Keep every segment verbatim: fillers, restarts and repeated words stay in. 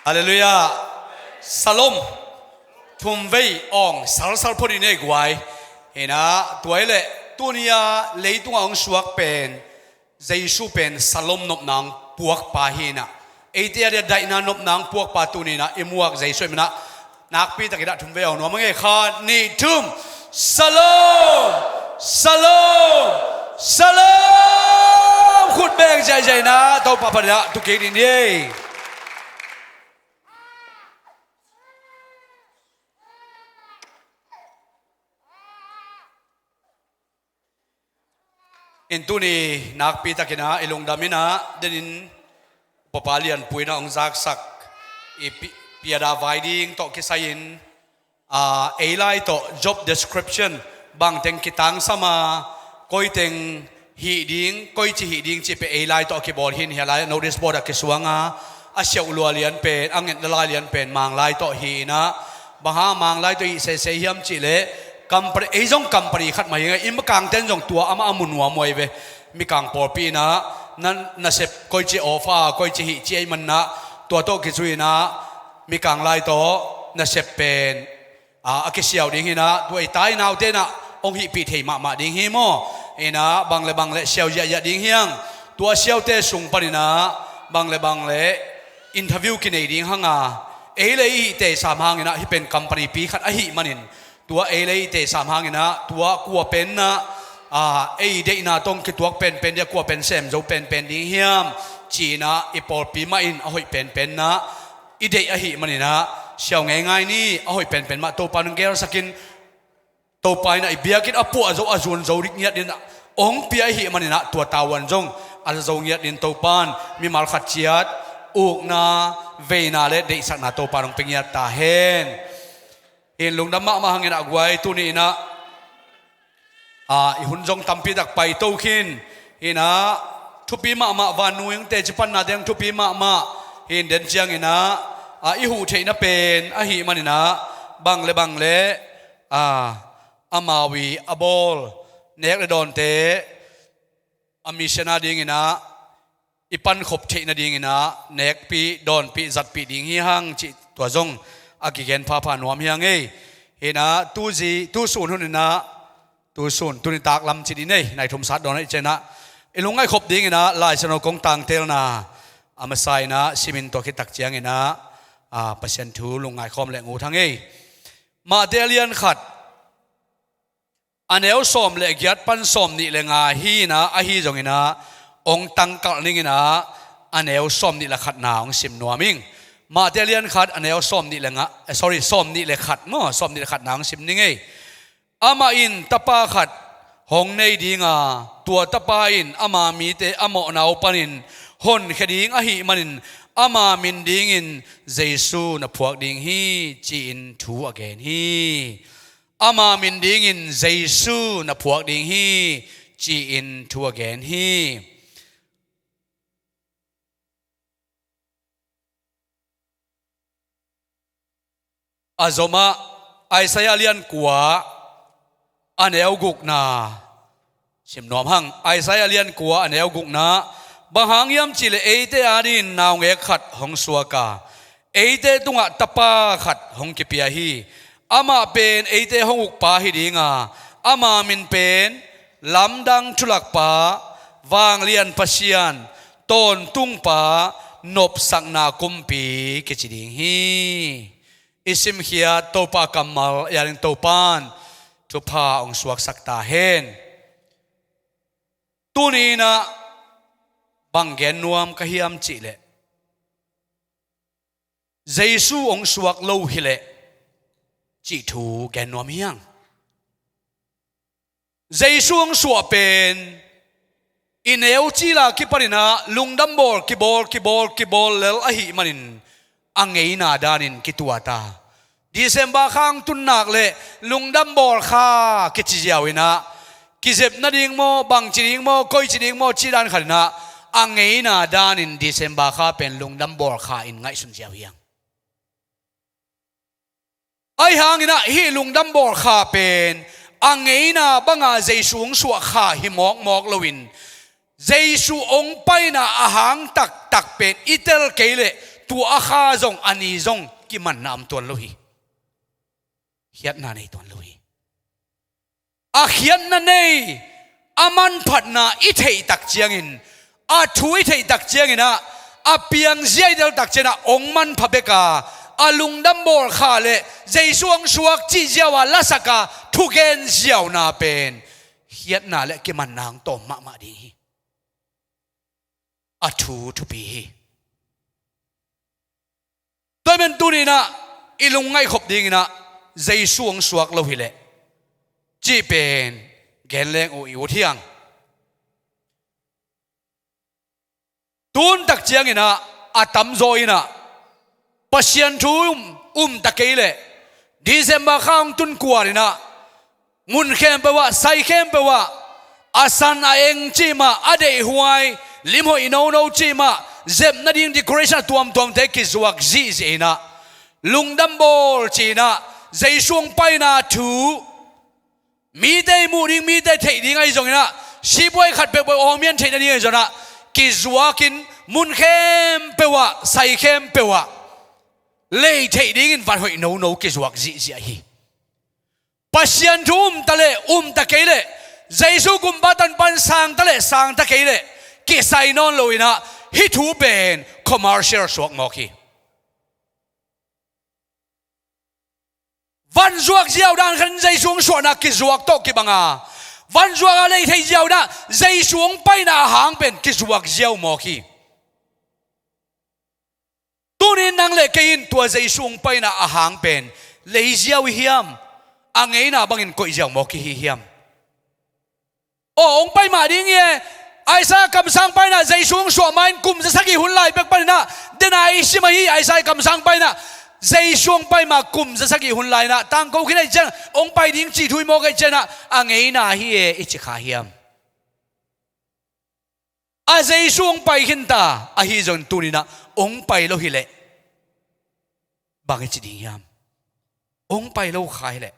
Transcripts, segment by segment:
Halleluiah. Salom. Thumvei awng salsal phot i nei guai. Hi-in ah tua hi leh tuni-a leitungah hong suak pen Jesu pen salom nopna hong puakpa hi-in ah, eite a dia daihna nopna hong puakpa tuni-in ah i muak Jesu ahih manin ah nakpi takin ah thumvei awng nuam ing ei. Khat, nih, thum. Salom, salom, salom. Khut beng ziahziah-in ah Topa panin ah tu kik dih ni ei. In tuni nakpi takin ah i lungdam in ah denin Papa Lianpu in ah hong zaksak i pi-, piada vai ding tawh kisai-in, aa, ei lai tawh job description bangteng kitangsam a, koiteng hih ding, koici hih ding cih pen ei lai tawh a kibawl hi-in, hih lai notice board ah kisuang a, a siauh lua lian pen, a ngetna lai lian pen Mang lai tawh hi-in ah, bang hang Mang lai tawh hih sese hiam cih leh company, ei zong company khat mah hi ing ei. I Mikangte'n zong tua amah a mu nuam uh ahi ve. Mikang pawlpi in ah na, nasep koici offer, koici hih ci ahih manin ah tua tawh kizui-in ah Mikang lai tawh nasep pen, aa, a kisiau ding hi-in ah, tua i tai naute in ah hong hihpih thei mahmah ding hi maw. In ah bang le bang le siau ziahziah ding hi hang. Tua siaute sung panin ah bang le bang le interview kinei ding hang a, ei le ei i teisam hangin ah hih pen company pi khat ahih manin, tua ei le ei i teisam hangin ah tua kua pen in ah, aa, ei deihna tawh kituak penpen ding a, kua pen sem zo penpen ding hiam ci-in ah i pawlpi mah in a hoih penpen in ah i deih ahih manin ah siau ngeingai ni. A hoih penpen mah Topa in hong gelsak in, Topa in ah i biakinn a puah zo, a zuan zo dik ngiat dingin ah hong pia ahih manin ah tua tavuan zong a za zo ngiat dingin Topa in mimal khat ciat ukna, veina le deihsakna Topa in hong pia ngiat ta hen. Hi-in lungdam mahmah hang in ah guai, tuni in ah, aa, i hun zong tampi tak paito khin. Hi-in ah thupi mahmah, vannu hong teci panna teng thupi mahmah. Hi-in den ciangin ah, aa, i huh theihna pen ahih manin ah bang le bang le, aa, amau i a bawl nek le dawnte a mission a dingin ah i pankhop theih nadingin ah nekpih, dawnpih, zatpih ding hi hang cih tua zong a kigen phapha nuam hi hang ei. Hi-in ah tu zi, tu sun hun in ah, tu sun, tu nitak lam ci dih ni ei, nai thum sat dawn ahih ciangin ah i lungngaih khop dingin ah Lai Siangtho kong tangtelna a masa in ah simin tua khit tak ciangin ah, aa, Pasian thu lungngaih khawm leng ut hang ei. Matthai a lian khat, a neu sawm le giat pan sawm nih le nga hi-in ah, ahi zongin ah hong tangkalh ning in ah a neu sawm nih le khatna hong sim nuam ing. Matthai a lian khat, a neu sawm nih le nga, eh, sorry, sawm nih le khat maw, sawm nih le khatna hong sim ning ei. Amah in tapa khat hong nei ding a, tua tapa in ama mite a mawhna uh panin honkhia ding ahih manin ama min dingin Jesu na phuak ding hi, ci-in thu a gen hi. Ama min dingin Jesu na phuak ding hi, ci-in thu a gen hi. A zomah Isaiah lian kua, a neu gukna sim nuam hang. Isaiah lian kua, a neu gukna, bang hang hiam cih leh eite adingin naungek khat hong suak a, eite tungah tapa khat hong kipia hi. Amah pen eite hong ukpa hi ding a, ama min pen Lamdang Thulakpa, Vanglian Pasian, Tawntungpa, Nopsakna Kumpi kici ding hi. I simkhiat Topa kammal i ading Topa'n thupha hong suaksak ta hen. Tuni in ah bang gen nuam ka hiam cih leh, Jesu hong suak lo hi leh cih thu gen nuam hi hang. Jesu hong suah pen i neu cil a kipanin ah lungdam bawl, kibawl, kibawl, kibawl lel ahih manin a ngeina danin kituat a. December kha hong tun nak leh lungdam bawl kha kici ziau in ah, kizep nading maw, bangci ding maw, koici ding maw, cih dan khat in ah, a ngeina danin December kha pen lungdam bawl kha in ngaihsun ziau hi hang. Ahi hangin ah hih lungdam bawl kha pen a ngeina banga Jesu hong suah kha hi mawkmawk loin, Jesu hong paina a hang taktak pen i tel kei leh tua a kha zong, a ni zong kimanna om tuan lo hi. Khiatna nei tuan lo hi. A khiatna nei, a manphatna i theih tak ciangin, a thu i theih tak ciangin ah, a piangzia i del tak ciangin ah, hong manpha bek a, a lungdam bawl kha le Jesu hong suak cih ziau a lasak a thugen ziauna pen khiatna le kimanna hong tawm mahmah ding hi. A thu thupi hi. Tua ahih manin tuni-in ah i lungngaih khop dingin ah Jesu hong suak lo hileh cih pen gen leng uh i ut hi hang. Tun tak ciangin ah a tamzaw in ah Pasian thu um, um ta kei leh, December kha hong tun kuan in ah mun khempeuh ah, sai khempeuh ah, a san a eng cih mah, a deihhuai, limhoih nono cih mah, zep nading decoration a tuamtuamte kizuak zihziah in ah, lungdam bawl ci-in ah, Jesu hong paina thu mite i muh ding, mite theih ding ahi zongin ah, sipuai khat peuhpeuh awngmian theih nading ahi zongin ah, kizuakin mun khempeuh ah, sai khempeuh ah lei theih dingin van hoih nono kizuak zihziah hi. Pasian thu um ta leh, um ta kei leh, Jesu kumpa tanpa in sang ta leh, sang ta kei leh, kisai nawn lo-in ah, hih thu pen commercial suak mawk hi. Van zuak ziau dan khat in Jesu hong suahna kizuak tawh kibang a, van zuak a lei theih ziau dan Jesu hong paina a hang pen kizuak ziau mawk hi. Tuni-in nang le kei in tua Jesu hong paina a hang pen lei ziau i hiam? A ngeina bangin koih ziau mawk i hi hiam? Aw, hong pai mah ding hi e. Isaiah kamsang paina Jesu hong suah ma-in kum za sagih hun lai pek panin ah, dena i sim ahi Isaiah kamsang paina Jesu hong pai ma kum za sagih hun lai-in ah, tangko khin ahih ciang hong pai ding cih thu i mawk ahih ciangin ah, a ngeina hi e i ci kha hiam? A Jesu hong pai khin ta, ahi zongin tuni-in ah hong pai lo hileh bang i ci ding hiam? Hong pai lo kha hileh.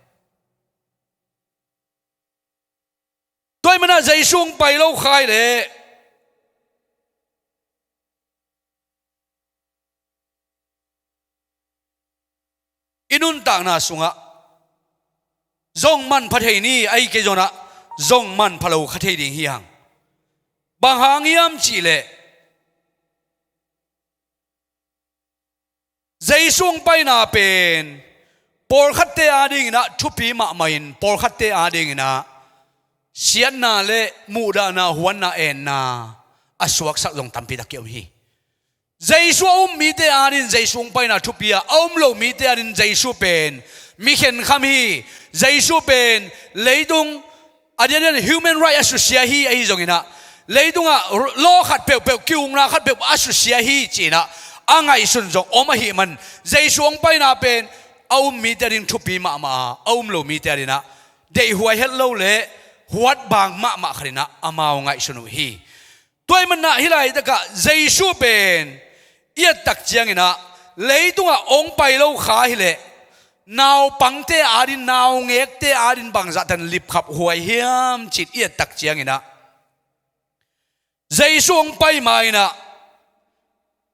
Tua ahih manin ah Jesu hong pai lo kha hileh i nuntakna sungah zong manpha thei ni, ahih kei zongin ah zong manpha lo kha thei ding hi hang. Bang hang hiam cih leh Jesu hong paina pen pawlkhatte adingin ah thupi mahmah in, pawlkhatte adingin ah siatna le muhdahna, huatna, enna a suaksak zong tampi tak kiom hi. Jesu a um mite adingin Jesu hong paina thupi a, a um lo mite adingin Jesu pen mi khenkham hi. Jesu pen leitung a diakdiakin human right a susia hi, ahi zongin ah, leitungah law khat peuhpeuh, ki-ukna khat peuhpeuh a susia hi ci-in ah a ngaihsun zong om ahih manin Jesu hong paina pen a um mite ading thupi mahmah a, a um lo mite adingin ah deihhuai het lo le huat bang mahmah khat in ah amau ngaihsun uh hi. Tua ahih manin ah hih laitakah Jesu pen i et tak ciangin ah, leitungah hong pai lo kha hileh naupangte adingin, naungekte adingin bangzah tan lipkhap huai hiam cih i et tak ciangin ah, Jesu hong pai ma-in ah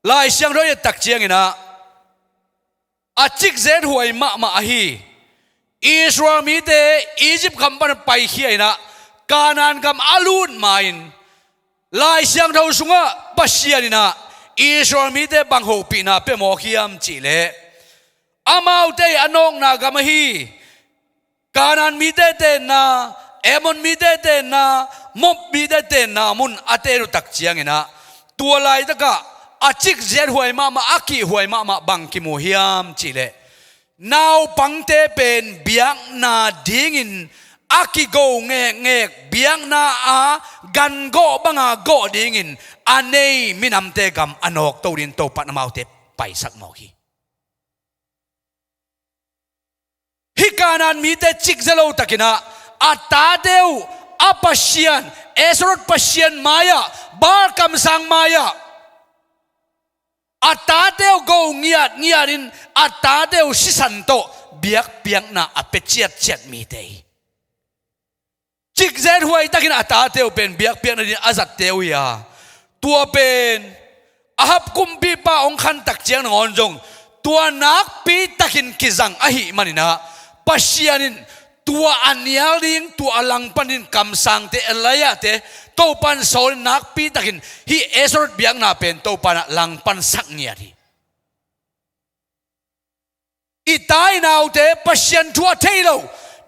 Lai Siangtho i et tak ciangin ah, a cikzet huai mahmah ahi Israel mite Egypt gam pan paikhia in ah Kanaan gam a lut ma-in, Lai Siangtho sungah Pasian in ah Israel mite bang hopihna pia mawk hiam cih leh, amaute a nawkna gam ahi Kanaan mite tenna, Ammon mite tenna, Moab mite tenna mun a ten uh tak ciangin ah, tua laitakah a cikzet huai mahmah, a kihhuai mahmah bang kimu hiam cih leh, naupangte pen biakna dingin a kigo ngekngek, biakna a gan gawh banga gawh dingin a nei minamte gam a nawkto dingin Topa'n amaute paisak mawk hi. Hih Kanaan mite cikzia lo takin ah, a tate uh a pasian, Asherah pasian mai-ah, Baal kamsang mai-ah, a tate uh go ngiatngiatin, a tate uh sisan tawh biakpiakna a pia ciatciat mite hi. Cikzet huai takin a tate uh pen biakpiakna dingin a zatte uh hi a, tua pen Ahab kumpipa hong khantak ciang nangawn zong tua nakpi takin kizang ahih manin ah, Pasian in tua a nial ding, tua a langpan ding kamsangte, Elijah-te Topa in sawl in nakpi takin hih Asherah biakna pen Topa in ah langpansak ngiat hi. I ta i naute, Pasian thu a thei lo,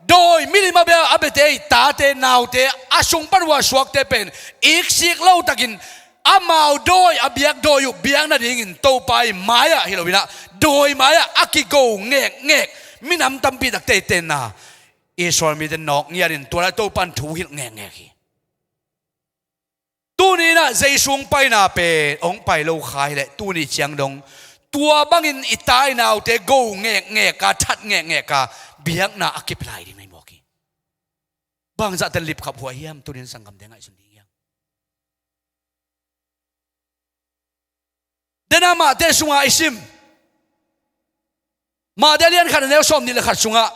dawi milim a bia, a biate, i tate, naute, a sung pan uh a suakte pen iksik lo takin amau dawi, a biak dawi uh biak nadingin Topa i mai-ah hi lo in ah, dawi mai-ah a kigo ngekngek minam tampi takte i tenna Israel mite nawk ngiatin tua lai Topa in thu hilh ngekngek hi. Tuni in ah Jesu hong paina pen hong pai lo kha hileh tuni ciang dong tua bangin i ta i naute go ngekngek a, that ngekngek a, biakna a kipia lai ding na hi mawk hi. Bangzahtan lipkhap huai hiam? Tuni in sanggamte ngaihsun ding hiam? Dena Mate sungah i sim, Mate lian khat a neu sawmnih le khat sungah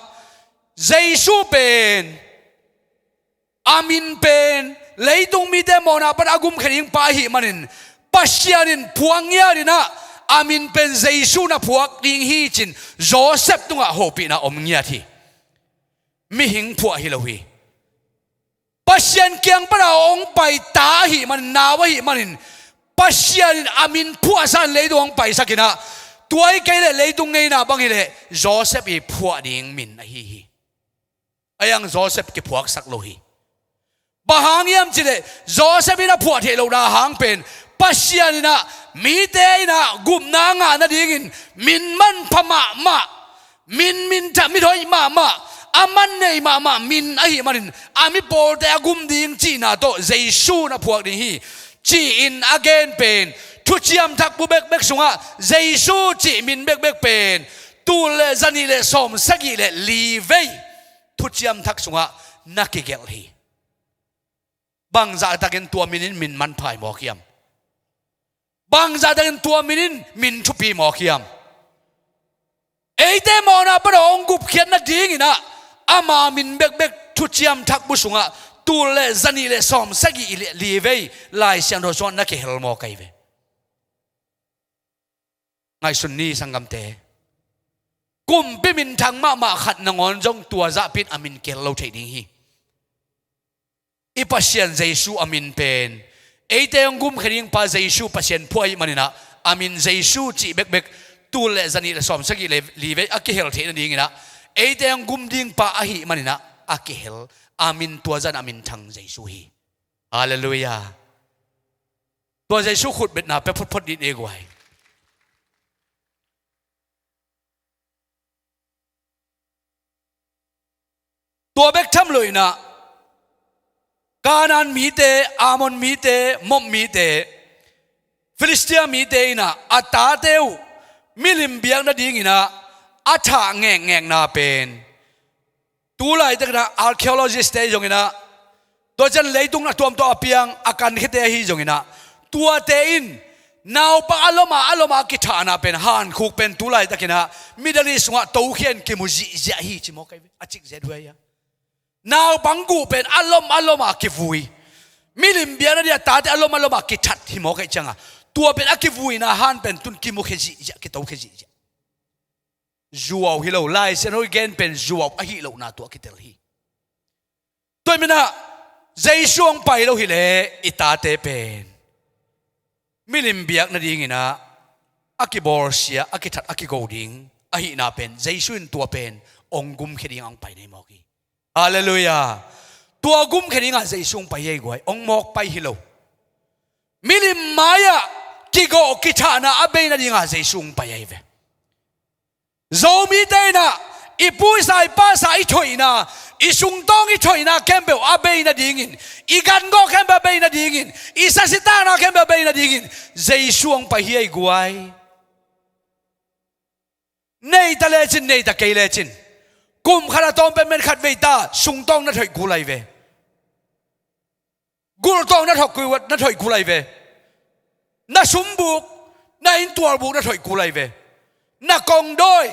Jesu pen, a min pen leitung mite mawhna pan a gumkhia ding pa ahih manin Pasian in phuak ngiat in ah, a min pen Jesu na phuak ding hi ci-in Joseph tungah hopihna om ngiat hi. Mihing phuah hi lo hi. Pasian kiang pana hong pai ta ahih manin, nau ahih manin, Pasian in a min phuahsa in leitung hong paisak in ah, tua hi kei leh leitung ngeina bang hileh Joseph i phuah ding min ahi hi. A iang Joseph kiphuaksak lo hi. Bang hang hiam cih leh Joseph in a phuah theih lohna hang pen Pasian in ah mite in ah gupna ngah nadingin min manpha mahmah, min, min tha, min hoih mahmah, a man nei mahmah min ahih manin a mi pawlte a gum ding cihna tawh Jesu na phuak ding hi, ci-in a gen pen Thuciam Thak bu bekbek sungah Jesu cih min bekbek pen tul le zanih le sawmsagih le li vei Thuciam Thak sungah na kigelh hi. Bangzah takin tua min in min manpha hi mawk hiam? Bangzah takin tua min in min thupi mawk hiam? Eite mawhna pan hong gupkhiat nadingin ah ama min bekbek Thuciam Thak bu sungah tul le zanih le sawmsagih le li vei Lai Siangtho sungah na kihel mawk ahi ve. Ngaihsun ni sanggamte. Kumpi minthang mahmah khat nangawn zong tua zahpi in a min kihel lo thei ding hi. I Pasian Jesu a min pen, eite hong gumkhia ding pa Jesu Pasian phuah ahih manin ah, a min Jesu cih bekbek tul le zanih le sawmsagih le li vei a kihel theih nadingin ah, eite hong gum ding pa ahih manin ah a kihel, a min tua zah in a minthang Jesu hi. Halleluiah. Tua Jesu khutbetna pia photphot dih ni guai. Tua bek tham lo in ah, Kanaan mite, Ammon mite, Moab mite, Filistia mite in ah a tate uh milim biak nadingin ah a thah ngekngekna pen, tu laitakin ah archaeologist-te ahi zongin ah, tua ciang leitung a tuamtuam a piang a kankhiate ahi zongin ah, tuate in naupang a lom a, a lom a kithahna pen, hankhuk pen tu laitakin ah Middle East sungah tokhia in kimu zihziah hi ci mawk ahi ve, a cikzet huai a. Naupang guh pen a lom a lom a kivui, milim biak nading a tate a lom a lom a kithat hi mawk ahih ciangin, tua pen a kivuina han pen tun kimukhia zihziah, kitokhia zihziah. Zuau hi lo, Lai Siangtho i gen pen zuau ahi lohna tua kitel hi. Tua ahih manin ah Jesu hong pai lo hileh i tate pen milim biak nadingin ah a kibawlsia, a kithat, a kigo ding ahihna pen Jesu in tua pen hong gumkhia ding a hong pai na hi mawk hi. Halleluiah. Tua gumkhia dingah Jesu hong pai hi guai, hong mawk pai hi lo. Milim mai-ah kigawh kithahna a bei nadingah Jesu hong pai ahi ve. Zomite in ah i pu i sa, i pa sa i thoihna, i sungtawng i thoihna khempeuh a bei nadingin, i gangawh khempeuh a bei nadingin, i sasitakna khempeuh a bei nadingin Jesu hong pai hi ahi guai. Nei ta lecin, nei ta kei lecin, kum khat a tawm pen met khat vei ta sungtawng na thoih kul ahi ve. Gulhtawng na thoih kul, na thoih kul ahi ve. Na sumbuk, na inntualbuk na thoih kul ahi ve. Na kongdawi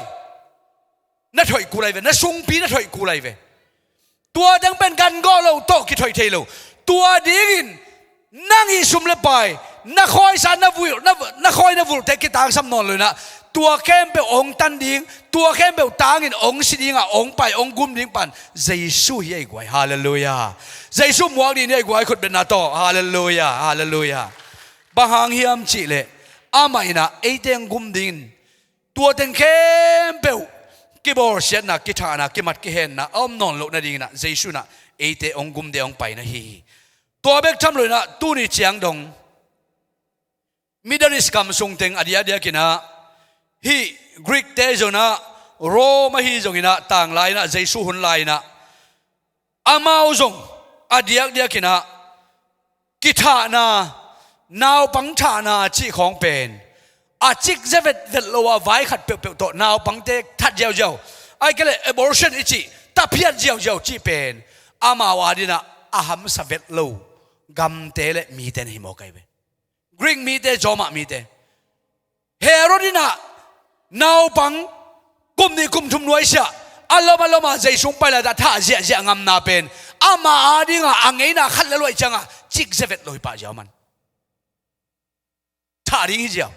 na thoih kul ahi ve. Na sungpi na thoih kul ahi ve. Tua dang pen gangawh lo tawh kithoih thei lo. Tua dingin nang i sum le pai, Na khawisa, na vulh, na, na khawi na vulhte kitangsam nawn lo inah, tua khempeuh hong tan ding, tua khempeuh tangin hong si dingah hong pai, hong gum ding pan Jesu hi a i guai. Halleluiah. Jesu muak ding hi a i guai, khutbetna tawh. Halleluiah, halleluiah. Bang hang hiam cihleh, amah inah eite hong gum dingin tua teng khempeuh kibawlsiatna, kithahna, kimat kihenna a om nawn loh nadinginah Jesu inah eite hong gum ding, hong paina hi hi. Tua bek tham lo inah tuni ciang dong Middle East gam sung teng a diakdiakinah, hih Greek-te zonginah, Rome ahi zonginah, tanglai inah, Jesu hun lai inah, amau zong a diakdiakinah kithahna, naupang thahna cih khawng pen a cikzia vetvet lo a, vai khat peuhpeuh tawh naupangte that ziauziau, ahih kei leh abortion i cih, taphiat ziauziau cih pen amau adinah a hamsa vet lo gamte le mite na hi mawk ahi ve. Greek mite, Roma mite. Herod inah naupang kum nih kum thum nuaisiah a lom a lomah Jesu hong pai laitak thah ziahziah ngamna pen ama adingah a ngeina khat le luaih ciangah cikzia vet lo hi pah ziau man. Thah ding hi ziau.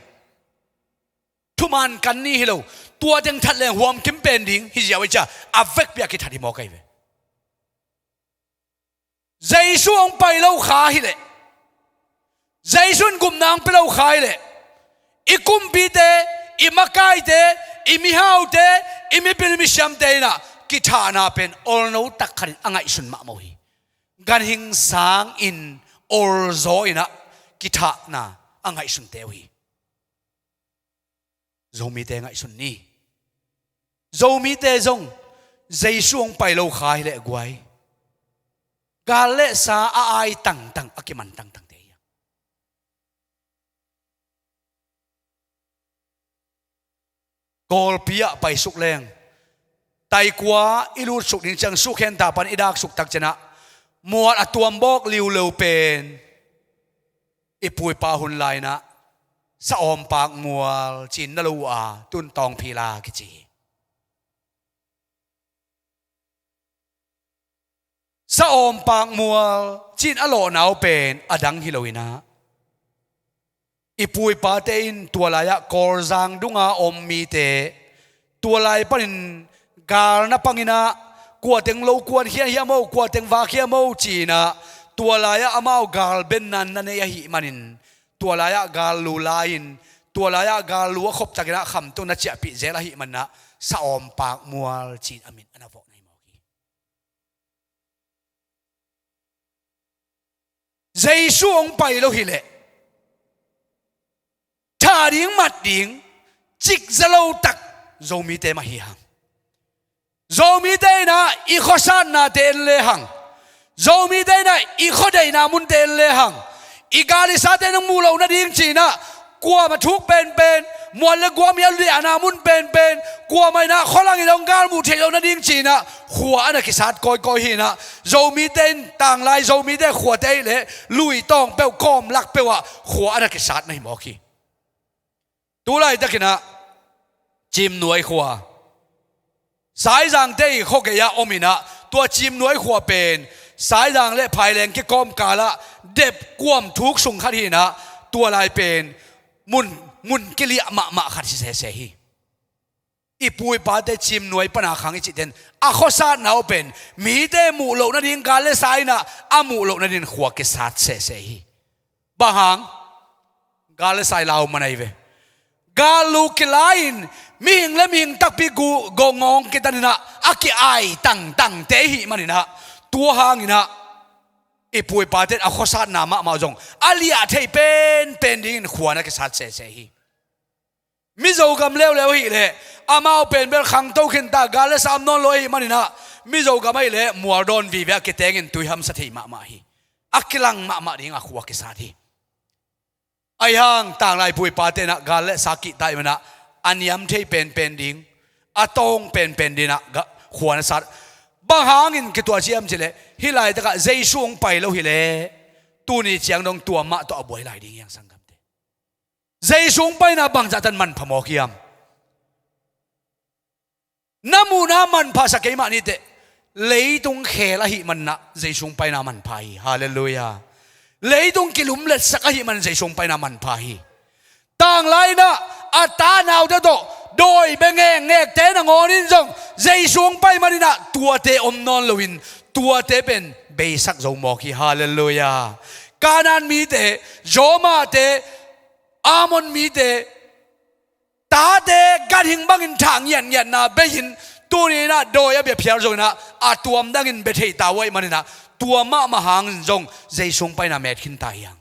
Thuman kan ni hi lo. Tua teng that leng huamkim pen ding hi ziau, i cia a vekpi-ah kithat hi mawk ahi ve. Jesu hong pai lo kha hileh, Jesu in gupna hong pia lo kha hileh, i kumpite, i makaite, i mihaute, i mipil misiamte inah kithahna pen olno tak khatin a ngaihsun mahmah uh hi. Ganhing sangin olzaw inah kithahna a ngaihsunte uh hi. Zomite ngaihsun ni. Zomite zong Jesu hong pai lo kha hileh guai, gal le sa a ai tangtang, a kiman tangtangte hi. Kawlpi ah paisuk leng, taikua i lutsuk ding ciang, sukhenta pan i daksuk tak cianah mual a tuambawk liuleu pen i pu i pa hun lai inah Sa Awm Pak Mual ci-in na lo uh a, tun Tawngphila kici hi. Sa Awm Pak Mual ci-in a lawhna uh pen a dang hi lo inah, i pu i pate in tua lai-ah Kawlzang dunga om mite, tua lai panin gal na pang inah, kua teng lo kuan khian hiam o, kua teng vak hiam o ci-inah, tua lai-ah amau gal benna na nei ahih manin, tua lai-ah gal lu la-in, tua lai-ah gal lu a khop takinah khamtung na ciahpih zel ahih maninah Sa Awm Pak Mual ci-in a min a na vawh na hi mawk hi. Jesu hong pai lo hileh, thah ding mat ding cikzia lo tak Zomite mah hi hang. Zomite inah i khuasatnate en le hang, Zomite inah i khuadeihna munte en le hang, i gal i sate nong muh loh nading ci-inah kuamah thuk penpen, mual le guam i a liahna mun penpen, kuamah inah khualang in hong gal muh theih loh nading ci-inah khua a na kisat kawikawi hi inah, Zomite in, tanglai Zomite khuate ahih leh lui tawng peuh, kawm lak peuh ah khua a na kisat na hi mawk hi. Tu laitakinah Cimnuai khua, Saizangte i khuagei-ah om inah, tua Cimnuai khua pen Saizang le Phaileng kikawmkalah dep kuam thuk sung khat hi inah, tua lai pen mun, mun kiliah mahmah khat hi sese hi. I pu i pate Cimnuai pana khang i cihte in a khuasatna uh pen mite muh loh nading, gal le sa inah a muh loh nading khua kisat sese hi. Bang hang? Gal le sa i lau man ahi ve. Gal lu kila-in mihing le mihing takpi gu-, gawngawng kitan inah a ki-ai tangtangte ihih maninah, tua hanginah i pu i pate in a khuasatna mahmah zong a liah thei penpen dingin khua na kisat sese hi. Mizo gam leuleu ahih leh amau pen bel khangto khinta, gal le sa om nawn lo ahih maninah, Mizo gam ahih leh mualdawn vive a kitengin tui hamsa thei mahmah hi. A kilang mahmah dingah khua kisat hi. Ahi hang tanglai pu i pate inah gal le sa kihta ahih maninah a niam thei penpen ding, a tawng penpen dingah ga-, khua na sat. Bang hangin kituah hiam cihleh, hih laitakah Jesu hong pai lo hileh tuni ciang dong tua mah tawh a buai lai ding hi hang, sanggamte. Jesu hong paina bangzah tan manpha mawk hiam? Na muhna manphasa kei mah niteh, leitung khel ahih maninah Jesu hong paina manpha hi. Halleluiah. Leitung kilumletsak ahih manin Zeisu hong paina manpha hi. Tanglai inah a ta naute tawh dawi bia ngekngekte nangawn in zong Zeisu hong pai maninah tuate om nawn loin tuate pen beisak zo mawk hi. Halleluiah. Kanaan mite, Zawmate, Ammon mite, tate ganhing bangin thah ngiatngiatna bei-in tuni inah dawi a bia phial zonginah a tuam dangin bia thei ta uh ahih maninah tua mahmah hangin zong Zeisu hong paina met khin ta hi hang.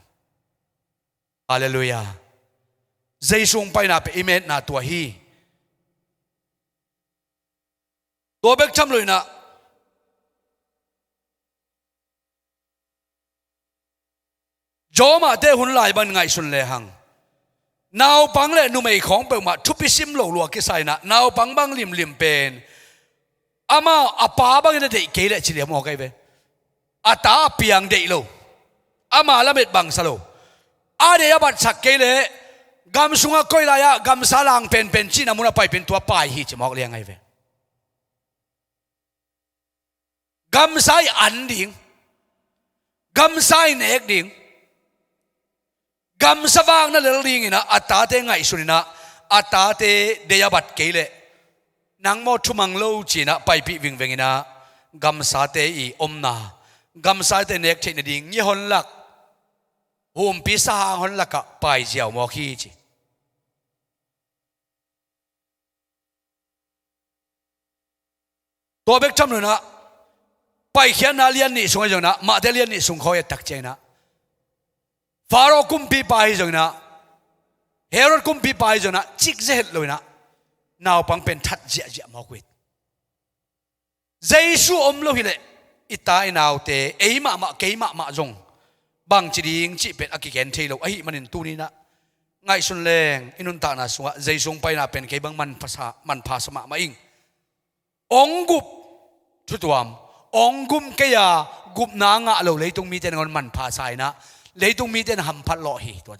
Halleluiah. Zeisu hong paina pen i metna tua hi. Tua bek tham loinah Zawmate hun lai bang ngaihsun lehang naupang le numei khawng peuhmah thupi sim lo lua kisa inah naupang bang limlim pen amau a pa bangin a deih kei leh ci liam aw kei ve. A ta a piang deih lo. Ama lamet bangsa lo. A deih a batsak kei leh gam sungah koi lai-ah gamsa lang penpen cihna mun a paipin tua pai hi ci mawk liang ahi ve. Gamsa i an ding, gamsa i nek ding, gamsa vak na lel dinginah a tate ngaihsuninah a tate deih a bat kei leh nang maw thumang lo cinah paipih vingvenginah gamsate i omna, gamsate nek theih nading ngia hon lak, humpi sahang hon lakah pai ziau mawk hi ci. Tua bek tham loinah Paikhiatna lian nih sung ahi zonginah, Mate lian nih sung khawi a tak cianginah Faro kumpipa ahi zonginah, Herod kumpipa ahi zonginah cikzia het loinah naupang pen that ziahziah mawk uh hi. Jesu om lo hileh i ta i naute, ei mahmah kei mahmah zong bangci ding cih pen a kigen thei lo ahih manin tuninah ngaihsun leng i nuntakna sungah Jesu hong paina pen kei bang manphasa, manphasa mahmah ing. Ong gup thutuam, ong gum kei-a gupna ngah lo leitung mite nangawn manphasa inah leitung mite na hamphat lawh hi. Tua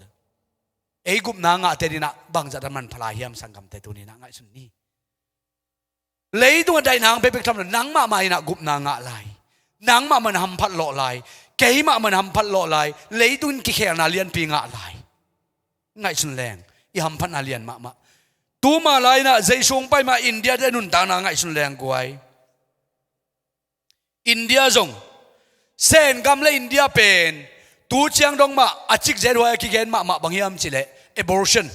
ei gupna ngahte dinah bangzah a manpha lai hiam sanggamte tuninah ngaihsun ni. Leitung a daihna hang pekpek tham lo nang mahmah inah gupna ngah lai, nang mahmah na hamphat lawh lai, kei mahmah na hamphat lawh lai, leitung in kikhelna lianpi ngah lai. Ngaihsun leng i hamphatna lian mahmah. Tuma lai inah Jesu hong pai ma India te nuntakna ngaihsun leng guai. India zong Sen gam le India pen tu ciang dong mah a cikzet huai a kigen mahmah bang hiam cileh abortion,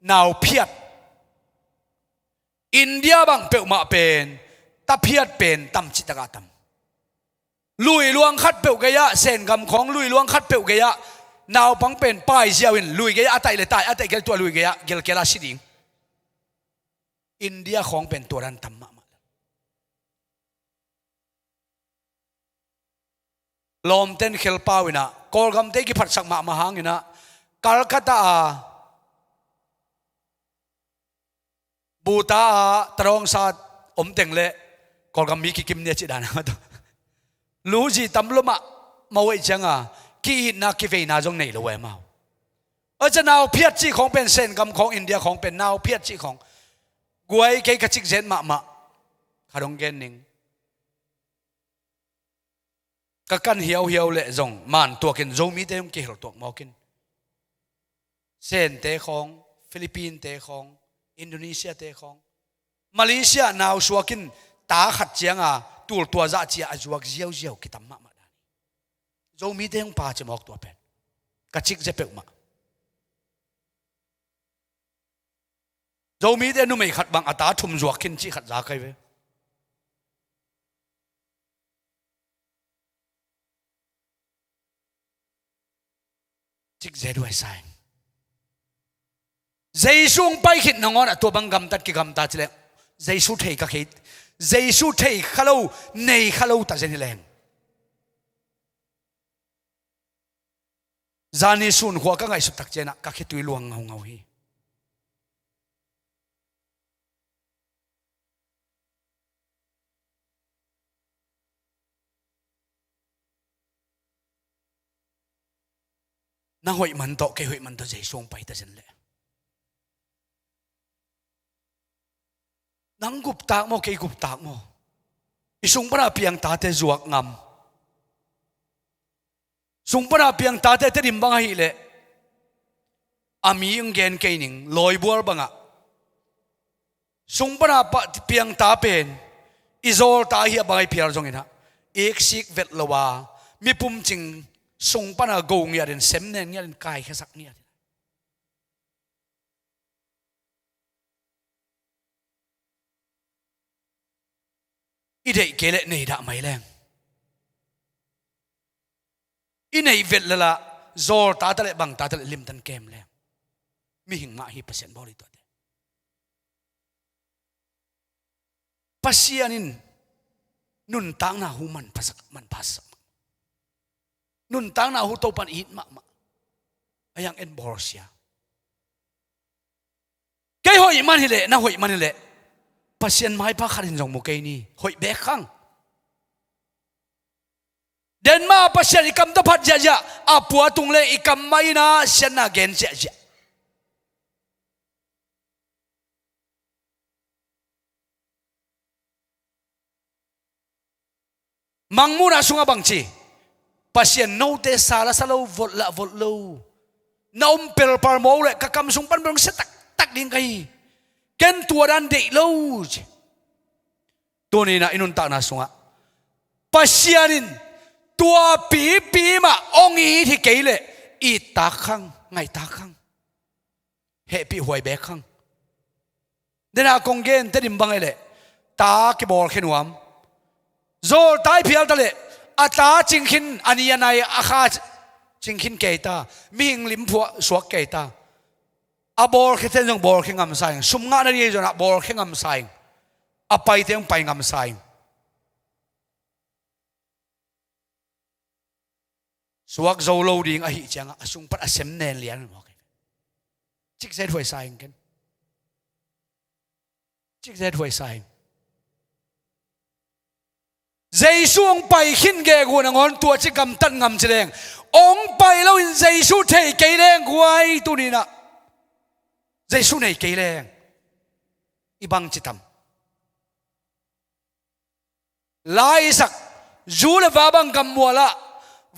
nau phiat. India bang peuhmah pen taphiat pen tam citakah tam. Lui luang khat peuh gei-ah, Sen gam khawng lui luang khat peuh gei-ah naupang pen paiziau in lui gei-ah a taih le taih, a taih gel tua lui gei-ah gelkel a si ding. India khawng pen tua dan tam mahmah. Lawmten khelpau inah Kawlgamte kiphatsak mahmah hanginah Calcutta a Buta a tarawngsa omteng le Kawlgam mi kikim nia cih dan a tu. Luzi tam lua mahmah uh ahih cianga ki-itna kiveina zong nei lo uh amau. Aca nau phiat cih khawng pen Sen gam khawng India khawng pen nau phiat cih khawng. Guai kei ka cikzet mahmah. Kha dong gen ning. Ka kan hiauhiau leh zong man tuakin Zomite hong kihel tuak mawkin. Sente khawng, Philippine-te khawng, Indonesia-te khawng, Malaysia nausuakin ta khat cianga tultua zah cia a zuak ziauziau kitam mahmah dan hi. Zomite hong paci mawk tua pen ka cikzia peuhmah. Zomite numei khat bang a ta thum zuak khin cih khat za kai ve. Cikzet uh a sai. Jesu hong pai khit nangawn a tua bang gamtat kigamta cileh Jesu thei ka khei, Jesu thei kha lo, nei kha lo ta zen hi leng. Zani sun khua ka ngaihsut tak cianah ka khitui luang ngaungau hi. Nang hoih man tawh kei hoih man tawh Jesu hong pai ta zen leh. Nang guptak maw, kei guptak maw? I sung pana piang tate zuak ngam. Sung pana piang tate Tedim bang ahih leh, a mi hong gen kei ning, lawibual bangah sung pana pa, piang ta pen i zawl ta hi a bang ahi phial zongin ah, iksik vet lo a, mi pumcing sung pana go ngiatin, sem nen ngiatin, kaikhiasak ngiatin, i deih kei leh nei dah mai leng. I neih vet lala, zawl ta ta leh, bang ta ta leh, limtan kem leng. Mihing mah hi Pasian bawl i tuate. Pasian in nuntakna hu manphasak, manphasak. Nuntakna hu Topan it mahmah. A yang en bawlsia. Kei hoih man hileh, na hoih man hileh, Pasian maipha khat in zong mu kei ni, hoih bek khang. Denmah Pasian i kam tawh phat ziahziah, a pua tung le i kam mah in ah siatna gen ziahziah. Mangmuhna sungah bangci, Pasian note sa la sa lo, vot la vot lo. Na om pelpal maw leh, ka kam sung pan bang sia taktak ding ka hi. Ken tua dan deih lo ci. Tuni-in ah i nuntakna sungah Pasian in tua pipi mah hong it hi kei leh, it tak khang, ngaih tak khang. Hehpih huai bek khang. Dena kong gen, Tedim bang ahih leh, ta kibawlkhia nuam. Zawl ta i phial ta leh, a ta cingkhin, a ni a nai a kha cingkhin kei ta. Mihing limphuah suak kei ta. A bawlkhiate in zong bawlkhia ngamsa ing. Sum ngahna ding ahi zongin ah bawlkhia ngamsa ing. A paite zong pai ngamsa ing. Suak zo lo ding ahih ciangah a sung pan a sem nen lian mawk hi. Cikzet huaisa ing ken. Cikzet huaisa ing. Jesu hong pai khin gegu nangawn tua ci gamtat ngam ci leng, hong pai loin Jesu thei kei leng guai, tuni-in ah Jesu nei kei leng i bangci tam. Lai Isak, zu le va bang gammualah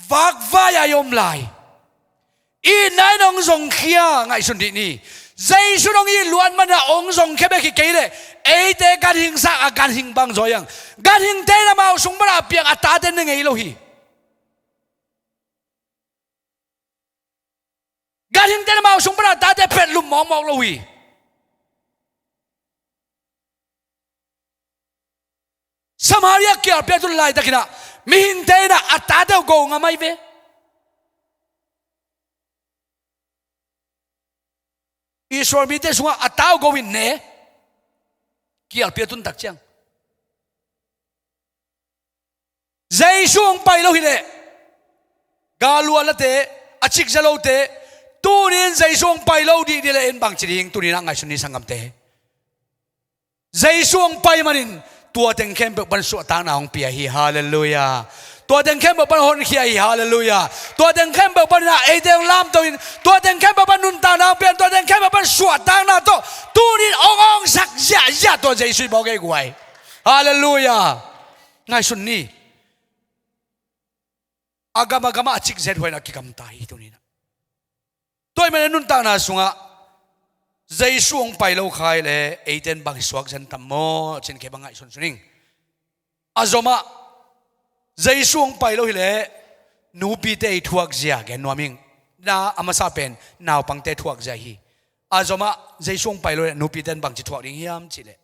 vakvai-a i om lai. Itna in hong zongkhia, ngaihsun dih ni. Jesu in hong it luat manin ah hong zongkhia bek hi kei leh, eite ganhing sa a ganhing bang zaw hi hang. Ganhingte in amau sung pana piang a tate ne ngei lo hi. Ganhingte in amau sung pana tate phetlum mawkmawk lo hi. Samaria kialpi-a tun laitakin ah mihingte in ah a tate uh go ngam ahi ve. Israel mite sungah a ta uh go in ne. Kialpi-a tun tak ciang Jesu hong pai lo hileh, galuatlate, a cikzia lote, tuni-in Jesu hong pai lo dihdih leh en bangci ding, tuni-in ah ngaihsun ni sanggamte. Jesu hong pai manin tua teng khempeuh pan suahtakna hong pia hi. Halleluiah. Tua teng khempeuh pan honkhia hi. Halleluiah. Tua teng khempeuh panin ah eite hong lamto in, tua teng khempeuh pan nuntakna hong pia in, tua teng khempeuh pan suahtakna tawh tuni-in hong awngsak ziahziah tua Jesu i bawl kei guai. Halleluiah. Ngaihsun ni. A gam a gamah a cikzet huaina kigamta hi tuni-in ah. Tua ahih manin nuntakna sungah Jesu hong pai lo kha hileh eite in bang i suak zen tam maw, cih kei bang ngaihsun sun ing. A zomah Jesu hong pai lo hileh nupite i thuakzia gen nuam ing. Na a masa pen naupangte thuakzia hi. A zomah Jesu hong pai lo hileh nupite in bangci thuak ding hiam cih leh,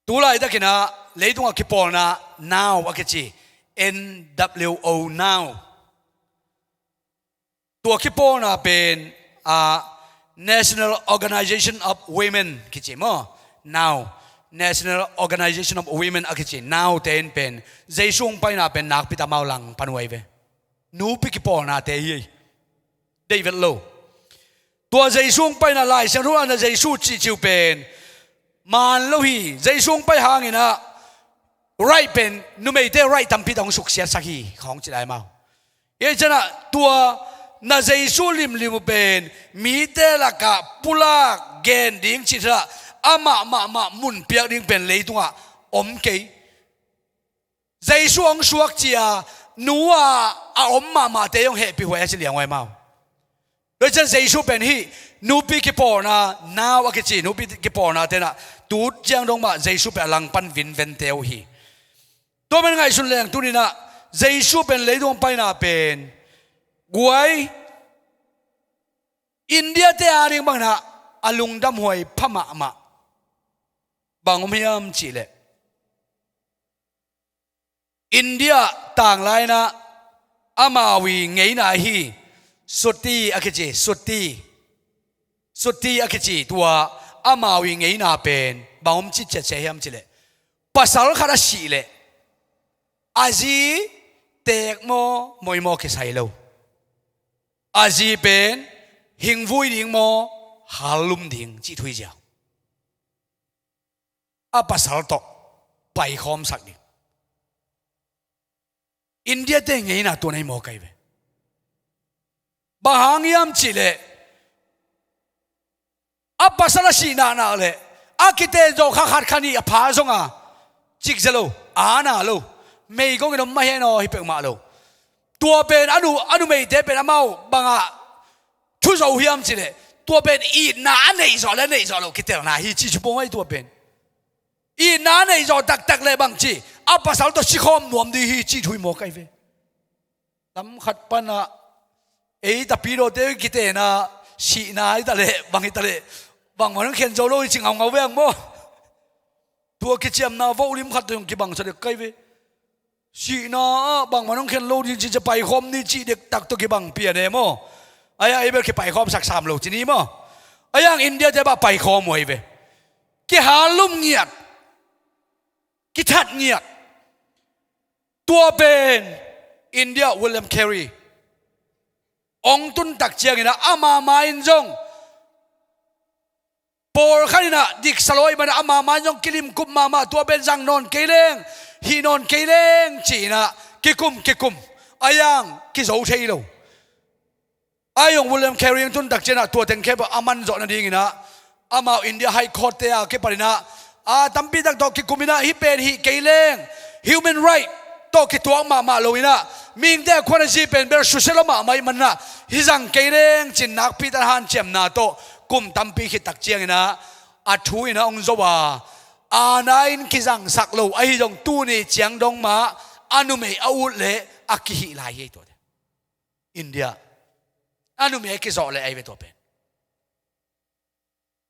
tu laitakin ah leitungah kipawlna Now a kici, N W O Now. Tua kipawlna pen, ah, National Organization of Women kici maw? Now, National Organization of Women a kici Now te in pen Jesu hong paina pen nakpi tak amau langpan uh ahi ve. Nupi kipawlnate hi. Deih vet lo. Tua Jesu hong paina Lai Siangtho ah na Jesu cihcih uh pen maan lo hi. Jesu hong pai hangin ah right pen, numeite right tampi tak hong suksiatsak hi, khawng ci lai mau. Ei ciangah tua na Jesu limlim uh pen mite lakah pulak gen ding cih ciangah amah mahmah mun piak ding pen leitungah om kei. Jesu hong suak cia, nu-a a om mahmahte zong hehpih huai a ci liang huai mau. Tua ciang Jesu pen hih nupi kipawlna, nau a kici nupi kipawlna tenah tu ciang dong mah Jesu pen a langpan vinvente uh hi. Tua man ngaihsun leng tuninah Jesu pen leitung paina pen guai India te ading banginah a lungdam huai pha mahmah. Bang om hiam cihleh India tanglainah amau i ngeina hi. Sutti a kici, sutti. Sutti a kici tua amau i ngeina pen bang om citciat sia hiam cihleh pasal khat a sih leh a zi teek maw, moi maw kisai lo. A zi pen hingvui ding maw, hallum ding cih thu hi ziau. A pasal tawh paikhawmsak ding. India te ngeina tua nei maw kai ve. Bang hang hiam cihleh a pasal a sih naknak leh a kiten zawh kha khat kha nih a pha zonga cik zia lo, a na lo, meigongin om mah hen aw hi peuhmah lo. Tua pen a nu, a numeite pen amau bangah thu zo hiam cihleh tua pen itna a neih zawh le a neih zawh loh kitelna hi ci ci pong ai tua pen. Itna a neih zawh taktak leh bangci a pasal tawh sikhawm nuam ding hi ci thu hi maw kai ve. Lam khat panah ei tapidawte kitena sihna hi taleh bang hi taleh bangmah nang khen zo lo hi ci ngaungau veng maw? Tua kiciamna vohlim khat tawh kibangsa dek kai ve. Sihna ah bangmah nang khen lo ding cicia paikhawm ni cih dektak tawh kibang pian e maw? Aia ei bel kipaikhawmsak sam lo ci ni maw? Aia ang India te bah paikhawm uh ahi ve. Kihallum ngiat, kithat ngiat. Tua pen India William Carey ong tuntak cianginah ama ma in zong pawlkhat inah diksa lawi mana ama ma in zong kilimkup mahmah tua pen zang nawn kei leng, hih nawn kei leng ci-inah kikum kikum. Aiang kizo thei lo. Aiong William Carey in tuntak cianah tua teng khempeuh a manzawh nadinginah amau India High Court te a kipaninah a tampitak tawh kikuminah hih pen hih kei leng human right tawh kituak mahmah loinah mihingte a khuan a zi pen bel susia lo mahmah ih manah hih zang kei leng cin nakpitak hanciamna tawh kum tampi khittak cianginah a thu inah hong zo a ana in kizangsak lo ahi zong tuni ciang dong mah a numei a ut leh a kihih lai hi ei tuate. India a numei a kizawh leh ahi ve tua pen.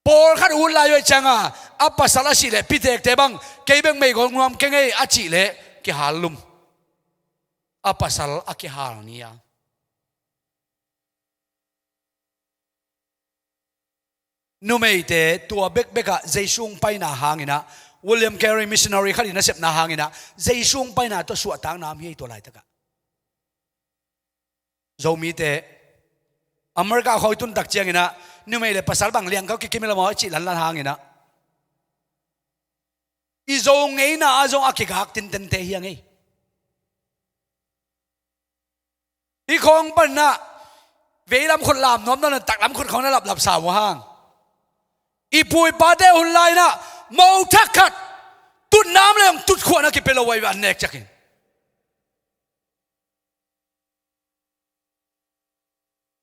Pawlkhat ut lai uh aih cianga a pasal a sih leh pitekte bang kei bek meigong nuam kei ngei a cih leh kihallum. A pasal a kihal ni a numeite tua bekbekah Jesu hong paina hanginah William Carey missionary khat in a sepna hanginah Jesu hong paina tawh suahtakna om hi ei tua laitakah. Zomite America khawng i tuntak cianginah numei le pasal bang liangkau kikim i lamah a cih lanlan hanginah i Zo ngeina ah zong a kigak tintente hi a ngei. I khawng panah veilam khut lam nuam nuam le taklam khut khawng na laplap sa uh hang i pu i pate hun lainah mothak khat tutnam le hong tutkhuahna kipia lo uh ahi ve an nek ciakin.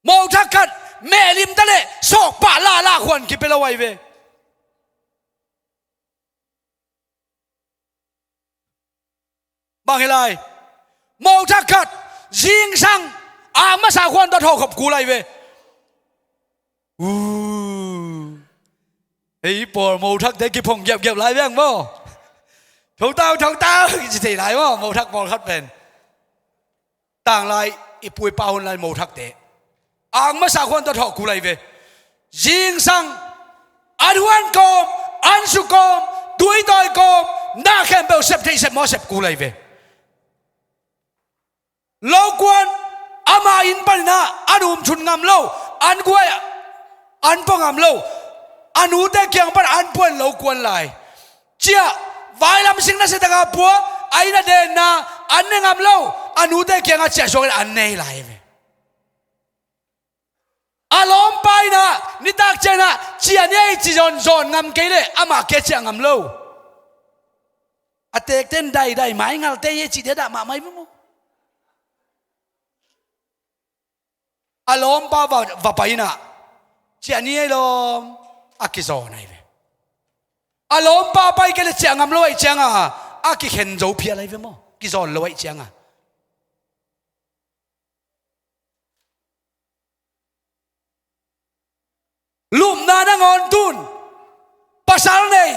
Mothak khat mehlim ta le sawkpah lala khuan kipia lo ahi ve. Bang hi lai? Mothak khat zingsang ang masa khuan tawh thawhkhop kul ahi ve. Uu. Ei pawl mothakte kiphong giapgiap lai veng maw? Thotau thotau kici thei lai maw? Mothak pawlkhat pen tanglai i pu i pa hun lai mothakte ang masa khuan tawh thawh kul ahi ve. Zingsang an huan kawm, an su kawm, tuitawi kawm, na khempeuh sep theih sep maw sep kul ahi ve. Lokuan ama inn paninah an umthun ngam lo, an guai an pua ngam lo, a nute kiang pan an puan lokuan lai. Ciah vailam sing nasia taka pua a inn a denna an ne ngam lo, a nute kiangah ciah suak in an nei lai ve. A lawmpa inah nitak cianah ciah ni ei ci zawn zawn ngam kei leh amah kia ciah ngam lo. A tekten daidai maingalte hi ei cih dia dah mahmah hi maw? A lawmpa va, va pai inah, ciah ni ei lawm, a kizawn ahi ve. A lawmpa pai kei le ciah ngam lo ahi cianga, a kikhen zo phial ahi ve maw, kizawn lo ahi cianga. Lupna nangawn tun, pasal nei,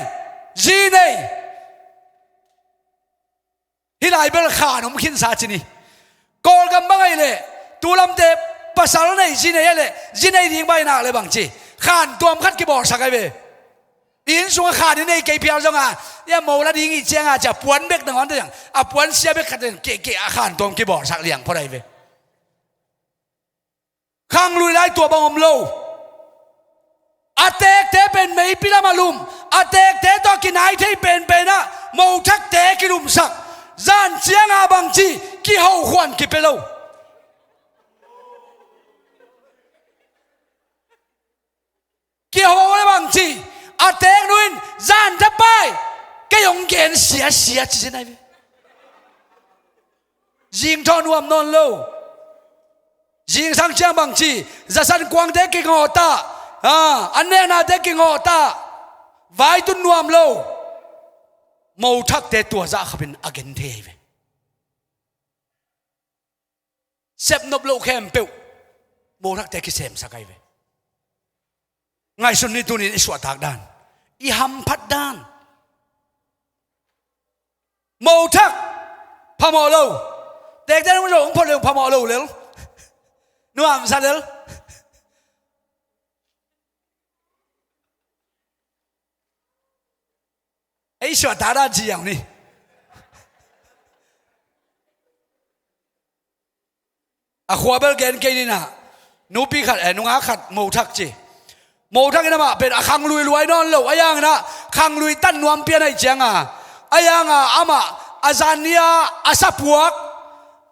zi nei. Hih lai bel khan om khinsa ci ni. Kawlgam bang ahi leh, tulamte pasal nei, zi nei ahi leh, zi nei ding bang ahi nak le bang ci, khan tuam khat kibawlsak ahi ve. Inn sungah khan i nei kei phial zonga, ia mo la ding i cianga cia puan bek nangawn te ciang, a puan sia bek khat te ciang, keh keh a khan tuam kibawlsak liang phot ahi ve. Khanglui lai tua bang om lo. A teekte pen meipi lamah lum, a teekte tawh kinai thei penpenah mothakte kilumsak. Zan cianga bangci, kiho khuan kipia lo. Kiho le bangci, a teeknu in zan thapai, kei hong gen siasia ci zen ahi ve. Zing thaw nuam nawn lo. Zingsang ciang bangci, zasan kuangte kingawh ta, a, an neknate kingawh ta, vaitun nuam lo. Mothakte tua zah khapin a gen thei ahi ve. Sepnop loh khempeuh mothakte kisemsak ahi ve. Ngaihsun ni, tunin i suahtak dan, i hamphat dan. Mothak phamawh lo. Teekte nung lo hong phot le hong phamawh lo lel. Nuamsa lel. Ei suahtak dan ci ziau ni. A khua bel gen kei ninah, nupi khat, eh, nungak khat mothak ci. Mothak in amah pen a khanglui luai nawn lo, a yanginah khanglui tan nuam pian ahi cianga, a yanga amah a zan ni-a a sapuak,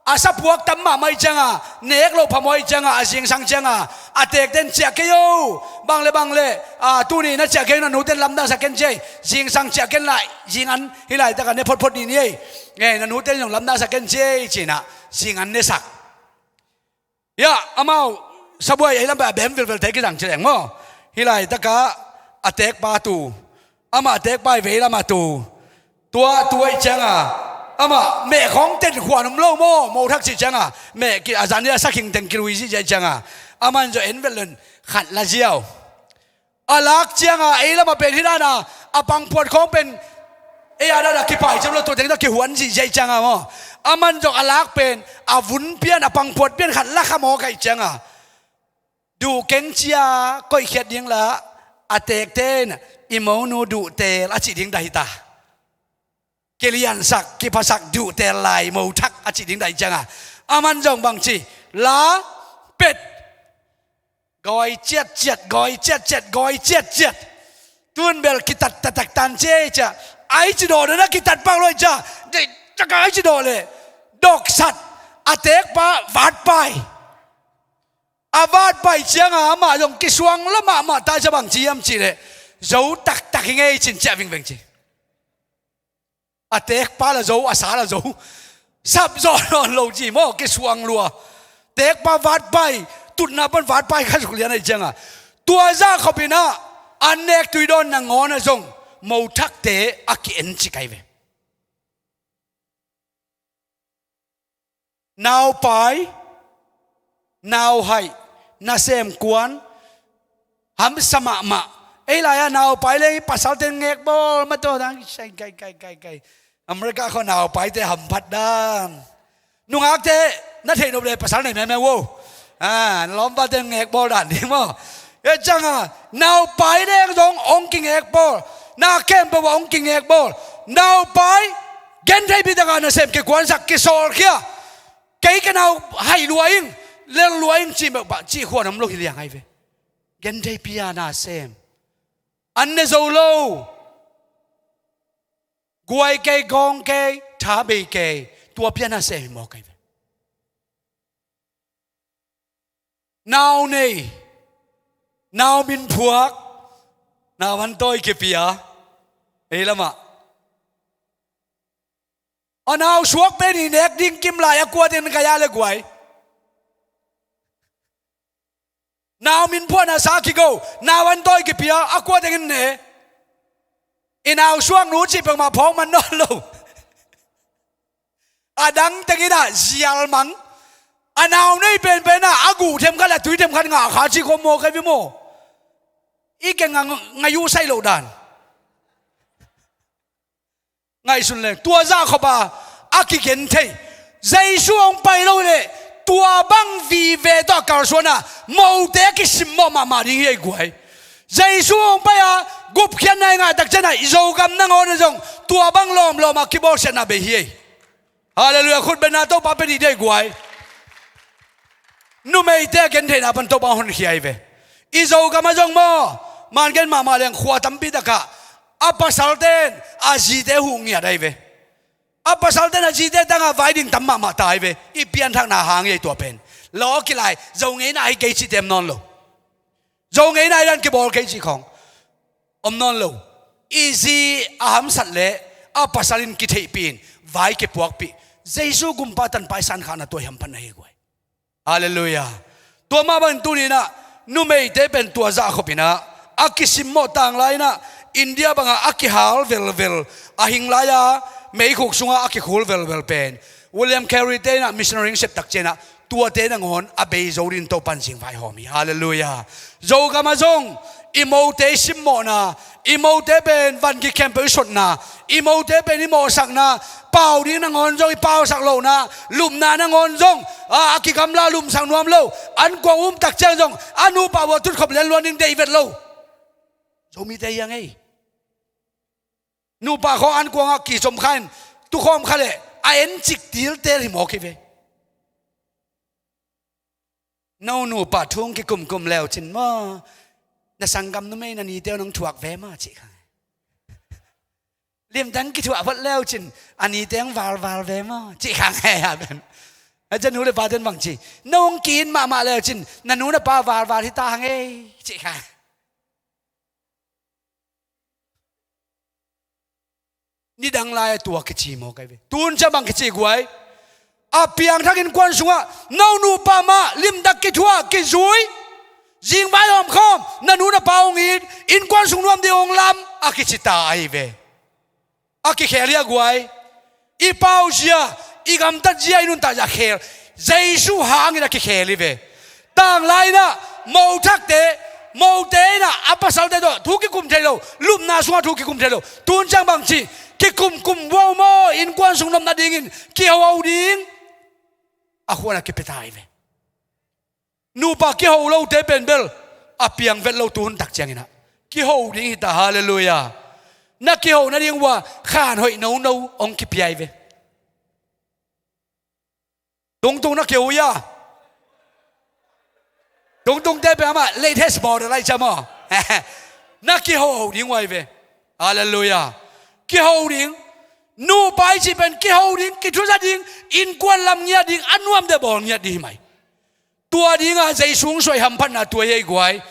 a sapuak tam mahmah ahi cianga, nek loh phamawh ahi cianga, a zingsang cianga a teekten ciah kei o, bang le bang le, a, tuni na ciah kei o, na nuten lamdangsak ken ci ei. Zingsang ciah ken lai, zingan hih laitakah ne photphot ni ni ei. Eh, na nuten zong lamdangsak ken ci ei cinah zingan nesak. Ia, amau sabuai ei lam pai a bem vilvel te kizang ci leng maw. Hih laitakah a teekpa tu, amah a teekpa i vei lamah tu, tua tu ahi cianga, amah meh khawng ten khuan om lo maw, mothak cih cianga meh ki a zan ni a sakhing teng kilui zihziah ahi cianga, aman zaw en velh len khat la ziau. A lak cianga ei lamah pen hih dana a pangphuat khawng pen ei a dana kipai ciam lo, tua teng tua kihuan zihziah ahi cianga maw. Aman zong a lak pen a vun pian, a pangphuat pian khat la kha maw kaih cianga, duh keng cia koihkhiat ding la, a teekte in i monu duhteel a cih ding dah hita. Kiliansak, kiphasak, duhteel lai, mothak a cih ding dah hi cianga, aman zong bangci, la pet, gawi ciatciat, gawi ciatciat, gawi ciatciat. Tun bel kitat taktak tan ci ei cia, ai ci dawh na kitat pak luai cia, deih taka ai ci dawh le, doksat, a teekpa vatpai. A vatpai cianga amah zong kisuang lo mahmah ta cia, bangci hiam cihleh, zo taktak hi ngei cin ciah vingveng ci. A teekpa la zo, a sa la zo. Sapzawh nawn lo ci maw, kisuang lua. Teekpa vatpai, tutna pan vatpai kha suk lian ahi cianga, tua zah khopinah an nek tui dawn nangawnah zong mothakte a ki-en ci kai ve. Naupai, nauhaih, nasem kuan, hamsa mahmah. Ei lai-ah naupai leng hi, pasalte ngekbawl mataw dang, kai, kai, kai, kai, kai. America khua naupaite hamphat dan. Nungakte na theih nop le pasal nei meme wo. Ah, na lawmpate ngekbawl dan ding maw. E cianga, naupai leng zong hong kingekbawl. Na khempeuh ah hong kingekbawl. Naupai, gentheipi takah nasem kikuansak, kisawlkhia. Kei ka nau haih lua ing, lel lua ing cih meuh pah cih khuan om lo hi liang ahi ve. Gentheipi a nasem. An ne zo lo. Guai kei, gawng kei, tha bei kei. Tua pi a nasem hi mawk ahi ve. Nau nei, nau min phuak, nau an tawi kipia, ei lamah. A nau suak pen i nek ding kim lai a kuatin kai a le guai. Nau min phuahna sa kigo, nau an tawi kipia, a kua tengin ne. I nau suaknu cih peuhmah phawk man nawn lo. A dang tengin ah zial mang. A nau nei penpen ah a guh themkhat a tui themkhat ngah kha cih khawm maw, kei vi maw. I keng a ngai uh saih loh dan. Ngaihsun leng tua zah khop a, a kigen thei. Jesu hong pai lo leh tua bang vive tawh a kalsuan a, mote a kisimmawh mahmah ding hi ei guai. Jesu hong pai a gupkhiatna i ngah takciang a, i Zogam nangawn a zong tua bang lawmlawm a kibawlsiatna bei hi ei. Halleluiah, khutbetna Topa pia dih dei guai. Numeite a gentheihna pan Topa honkhia hi ve. I Zogam ah zong maw, man gen mahmah leng khua tampi takah a pasalte in a zite huh ngiat ahi ve. A pasalte in a zite tangah vai ding tam mahmah ta ahi ve. I pianthakna hang hi ei tua pen. Law kilai, Zo ngeina hi kei cihte om nawn lo. Zo ngeina hi dan kibawl kei cih khawng om nawn lo. I zi a hamsat leh a pasal in kitheihpih in vai kipuakpih. Jesu gumpa tanpa i sankhahna tua i hamphatna hi guai. Halleluiah. Tua mah bangin tuni in ah numeite pen tua zah khop in ah a kisimmawh, tanglai in ah India bangah a kihal velvel, a hing lai-a meikhuk sungah a kikhul velvel pen William Carey te in ah missionary hong sep takciang ah tuate nangawn a bei zo dingin Topa in zingvai hawm hi. Halleluiah. Zogam ah zong i mote i simmawhna, i mote pen van kikhempeuh i sotna, i mote pen i mawhsakna, pau ding nangawn zong i pausak lohna, lupna nangawn zong a, a kigamla, lumsak nuam lo, an kuang um takciang zong a nupa uh a tutkhop lianluan ding deih vet lo Zomite hi a ngei. Nupa khawng an kuangah kicom kha in tukhawm kha leh a encik tiltel hi mawk hi ve. No nupa thu hong kikumkum leu cin maw, na sanggam numei na nite uh nong thuak ve maw cih kha. Limdang kithuah phot leu cin a nite hong valval ve maw cih kha ngei a pen. A cian nu le pa ten bang ci, no hong ki-it mahmah leu cin na nu na pa valval hi ta ngei cih kha. Nidang lai-a tua kici mawk ahi ve. Tun ciang bang kici guai? A piangthak innkuan sungah no nupa mah limdak kithuah kizui, zingvai hawmkhawm, na nu na pa hong it, innkuan sung nuam ding hong lam a kici ta ahi ve. A kikhel hi a guai. I pauzia, i gamtatzia, i nuntakzia khel Jesu hangin a kikhel hi ve. Tanglai in ah mothakte, mote in ah a pasalte tawh thu kikum thei lo, lupna sungah thu kikum thei lo. Tun ciang bang ci, kikumkum vuau maw, innkuan sung nopna dingin kiho ding a khuan a kipia ta hi ve. Nupa kiho lote pen bel a piang vet lo tu hun tak ciangin ah kiho ding hi ta, halleluiah. Na kiho nading uh a khan hoih nono hong kipia hi ve. Tungtung na kiho ia? Tungtungte pen amah latest model ahi ciam aw. Na kiho ding uh ahi ve. Halleluiah. Kiho ding. Nupa i cih pen kiho ding, kithuza ding, innkuan lam ngiat ding, a nuamte bawl ngiat ding hi mai. Tua dingah Jesu hong suah i hamphatna tua hi ei guai.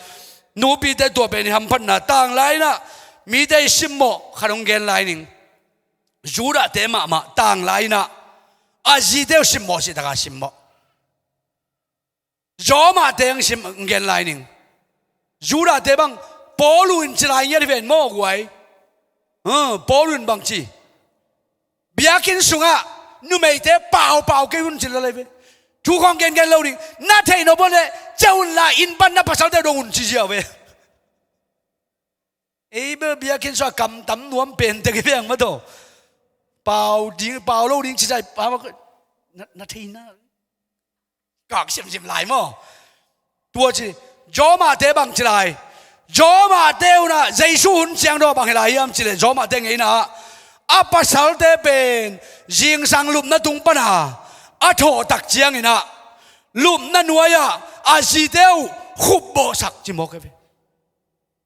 Nupite tua pen i hamphatna. Tanglai in ah mite i simmawh khat hong gen lai ning. Judahte mahmah tanglai in ah a zite uh simmawh cih takah simmawh. Rome-te hong sim hong gen lai ning. Judahte bang Paul uh in ci lai ngiat hi ven maw guai. Paul uh in bang ci? Biakinn sungah numeite paupau kei un ci lel ahi ve. Thu khawng gengen lo ding. Na theih nop uh leh ciah un la, inn pan na pasalte dong un ci ziau ve. Ei bel biakinn sungah kam tam nuam pen tek hi ve ang maw taw. Pau ding, pau lo ding ci zai, na, na theihna kak simsim lai maw? Tua ci, Rome-te bang ci lai? Rome-te un ah Jesu hun ciang daw bang hi lai hiam ci leh, Rome-te ngeina ah a pasalte pen zingsang lupna tung pana a thawh tak ciangin ah lupna nuai-ah a zite uh khupbawhsak ci mawk hi ve.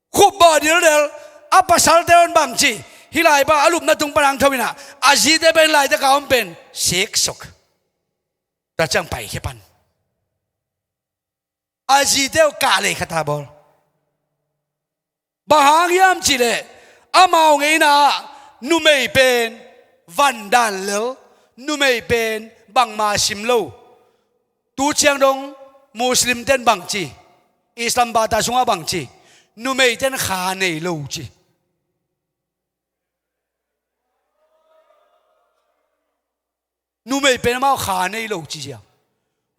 Khupbawh dildel. A pasalte un bang ci? Hih lai pa a lupna tung pana hong tho in ah a zite pen hih laitakah om pen siksuk. Tua ciang paikhia pan. A zite uh kah lei khat a bawl. Bang hang hiam ci leh, amau ngeina ah numei pen van dan lel, numei pen bangmah sim lo. Tu ciang dong Muslim ten bang ci? Islam bata sungah bang ci? Numeite'n kha nei lo ci. Numei pen amau kha nei lo ci ziau.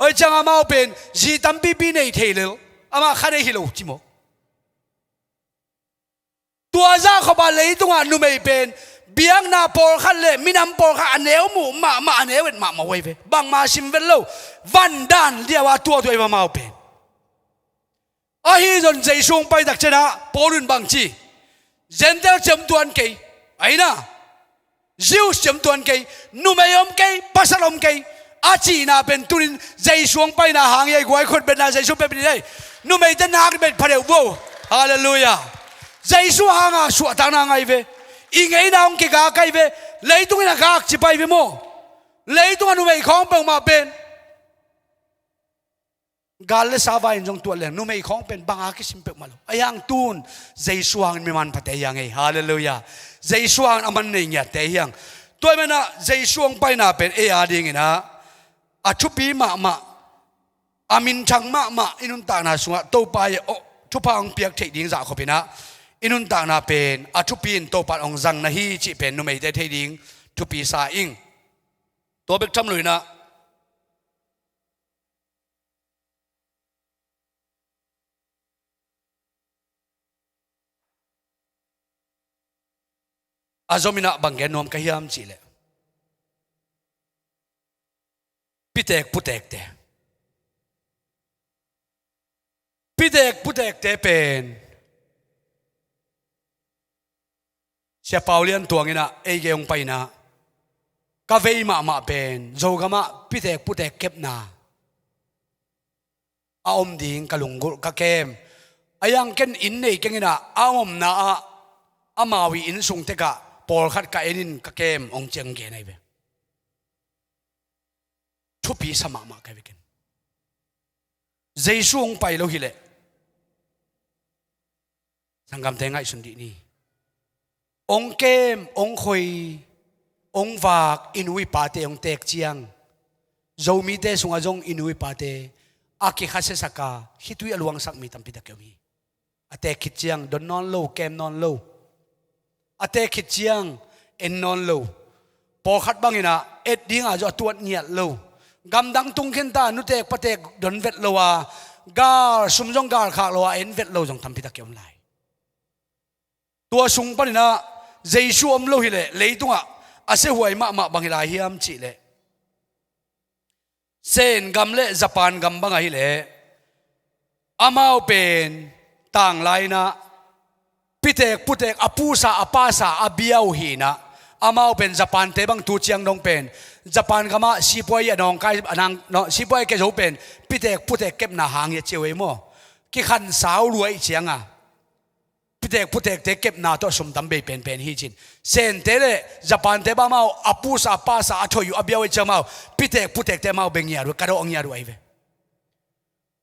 Oi, ciang amau pen zi tampipi nei thei lel, amah kha nei hi lo ci maw. Tua zah khopah leitungah numei pen biakna pawlkhat le minam pawlkhat a neu muh mahmah, a neu et mahmah uh ahi ve. Bangmah sim vet lo, van dan liau a tuatua ahi ve amau pen. Ahi zong Jesu hong pai tak ciangah Paul in bang ci? Gentile ciamtuan kei, aina Jews ciamtuan kei, numei om kei, pasal om kei, a cihna pen tunin Jesu hong paina hang hi a, i guai khut betna Jesu pia pen hi a. Numeite nak bet pha deuh vo. Halleluiah. Jesu hanga suahtakna ngai ve. I ngeina hong kigak ahi ve. Leitung in a gak ci pai ve maw. Leitung a numei khawng peuhmah pen gal le sa vai in zong tuat leng numei khawng pen banga kisim peuhmah lo. Ahi hang tun Jesu hangin mi manphate hi hang ei. Halleluiah. Jesu hangin a man nei ngiatte hi hang. Tua ahih manin ah Jesu hong paina pen ei a dingin ah a thupi mahmah, a minthang mahmah, i nuntakna sungah Topa i thupha hong piak theih ding zah khopin ah i nuntakna pen a thupi in Topa in hong zang na hi cih pen numeite thei ding thupi sa ing. Tua bek tham loin ah a zomin ah bang gen nuam ka hiam cih leh, pitek putekte, pitek putekte pen Sia Pau Lian Tuang in ah ei gei hong pai in ah, ka vei mahmah pen Zogamah pitek putek kepna a om ding ka lunggulh, ka kem. Ahi hang ken inn nei keng in ah a omna ah amau i inn sung tekah pawlkhat ka en in ka kem hong ci-in gen ahi ve. Thupi sa mahmah ka hi ve ken. Jesu hong pai lo hi leh sanggamte ngaihsun dih ni. Hong kem, hong khoi, hong vak i nu i pate hong teek ciang, Zomite sungah zong i nu i pate a kikhasiasak a khitui a luangsak mi tampi tak ki om hi. A teek khit ciang don nawn lo, kem nawn lo. A teek khit ciang en nawn lo. Pawlkhat bangin ah et dinga zong a tuat ngiat lo. Gamdang tung khin ta, nuteek pateek don vet lo a, gal sum zong galkhak lo a en vet lo zong tampi tak ki om lai. Tua sung panin ah Jesu om lo hi leh leitungah a siahuai mahmah bang hi lai hiam cih leh, Sen gam le Japan gam bang ahi leh amau pen tanglai in ah pitek putek a pusa a pasa a bia uh hi in ah, amau pen Japante bang tu ciang dong pen Japan gamah sipuai a nawngkai a nang, no, sipuai a kia zo pen pitek putek kepna hang hi a ci uh ei maw. Kikhansau lua ih cianga pitek putekte kepna tawh sum tam bei penpen hi cin. Sente le Japante bang amau a pusa a pasa a thoi uh a bia uh ih ciang amau pitek putekte amau bia ngiat uh, ka dawh ngiat uh ahi ve.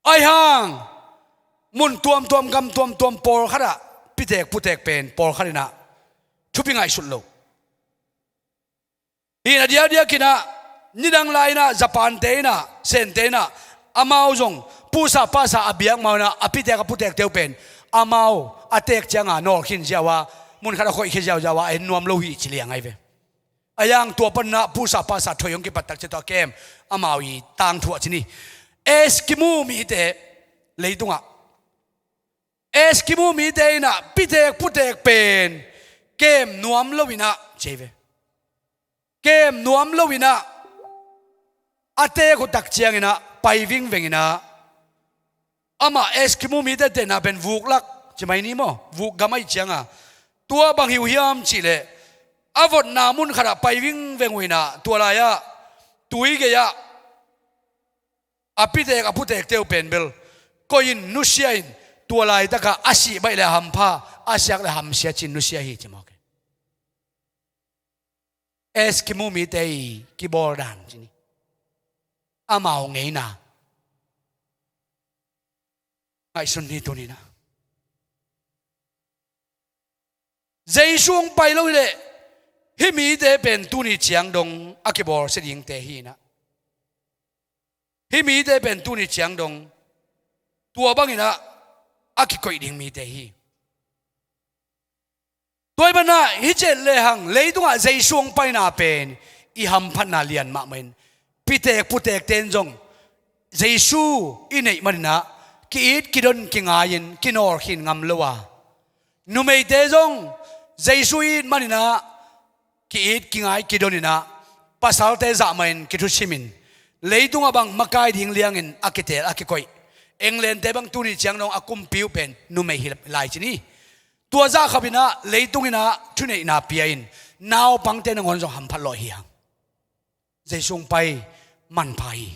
Ahi hang mun tuamtuam gam tuamtuam pawlkhatah pitek putek pen pawlkhat in ah thupi ngaihsut lo. Hi in a diakdiak in ah nidang lai in ah Japante in ah Sente in ah amau zong pusa pasa a biak mau in ah a pitek a putekte uh pen amau a teek cianga nawl khin ziau a, munkhat a khoih khia ziauziau a en nuam lo hi ci liang ahi ve. Ahi hang tua panin ah pusa pasa thoi hong kipat tak ciang tua kem amau i tangthu ah ci ni. Eskimo mite leitungah, Eskimo mite in ah pitek putek pen kem nuam lo in ah ci ahi ve. Kem nuam lo in ah a teek uh tak ciangin ah pai vingveng in ah, amah Eskimo mite tehna pen vuklak ci mai ni maw, vuk gam ahih cianga tua bang hi uh hiam cih leh a votna munkhatah pai vingveng uh in ah tua lai-ah tui gei-ah a pitek a putekte uh pen bel koi in nusia in tua laitakah a sih baih le a hampha, a siak le a hamsia ci-in nusia hi ci mawk hi. Eskimo mite i kibawl dan ci ni. Amau ngeina ngaihsun ni tuni-in ah. Jesu hong pai lo hi leh hih mite pen tuni ciang dong a kibawlsia dingte hi-in ah. Hih mite pen tuni ciang dong tua bangin ah a kikoih ding mite hi. Tua ahih manin ah hih ciat lehang leitungah Jesu hong paina pen i hamphatna lian mahmah in, pitek putekte in zong Jesu i neih manin ah ki-it kidon kingai-in kinawlkhin ngam lo a, numeite zong Jesu i it manin ah ki-it kingai kidon in ah, pasalte zahmah in kithusim in, leitungah bang makai ding liangin a kitel a kikoih Englandte bang tuni ciang dong a kumpi uh pen numei hi lai ci ni. Tua zah khop in ah leitung in ah thuneihna pia in, naupangte nangawn zong hamphat lawh hi hang. Jesu hong pai manpha hi.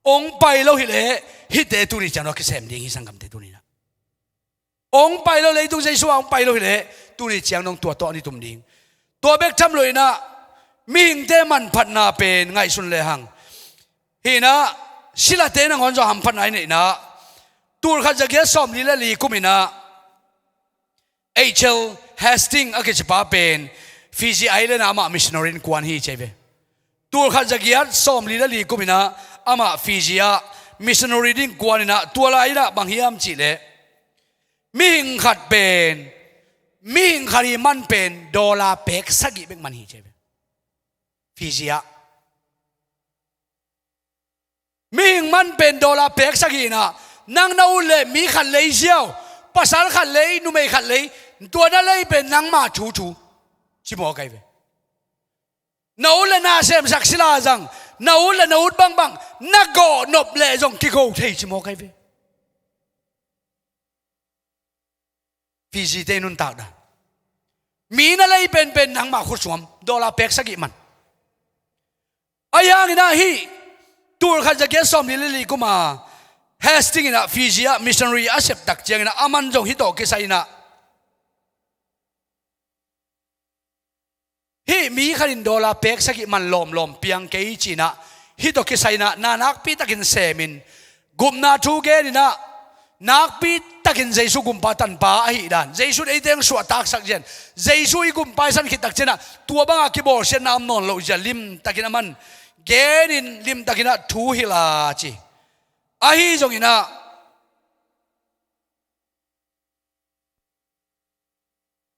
Hong pai lo hileh hihte tuni ciang dong a kisem ding hi, sanggamte, tuni in ah. Hong pai lo, leitung Jesu a hong pai lo hileh tuni ciang dong tua tawh a ni tum ding. Tua bek tham lo in ah mihingte manphatna pen ngaihsun lehang, hih in ah silate nangawn zong hamphatna i neih in ah, tul khat za giat sawmli le li kum in ah H L Hastings a kicipa pen Fiji Island ah amah missionary in kuan hi ci hi ve. Tul khat za giat sawmli le li kum in ah amah Fiji ah missionary ding kuan in ah, tua lai in ah bang hiam cih leh, mihing khat pen, mihing khat i man pen dollar pek sagih bek man hi ci hi ve. Fiji ah mihing man pen dollar pek sagih in ah, nang na ut leh mi khat lei ziau, pasal khat lei, numei khat lei, tua na lei pen nangmah thuthu ci mawk ahi ve. Na ut leh na semsak sila zang, na ut leh na ut bangbang, na gawh nop leh zong kigo thei ci mawk ahi ve. Fiji te i nuntak dan, mi na lei penpen nangmah khutsuam, dollar pek sagih man. Ahi hangin ah hih tul khat za giat sawmli le li kum a Hastings in ah Fiji ah missionary a sep tak ciangin ah, aman zong hih tawh kisai in ah, hih mi khat in dollar pek sagih man lawmlawm piang kei ci in ah, hih tawh kisai in ah na nakpi takin sem in, gupna thu gen in ah, nakpi takin Jesu Gumpa Tanpa ahih dan, Jesu in eite hong suahtaksak zia in, Jesu i Gumpa i san khit tak ciangin ah tua banga kibawlsiatna om nawn loh zia limtakin aman gen in, limtakin ah thu hilh a ci. Ahi zongin ah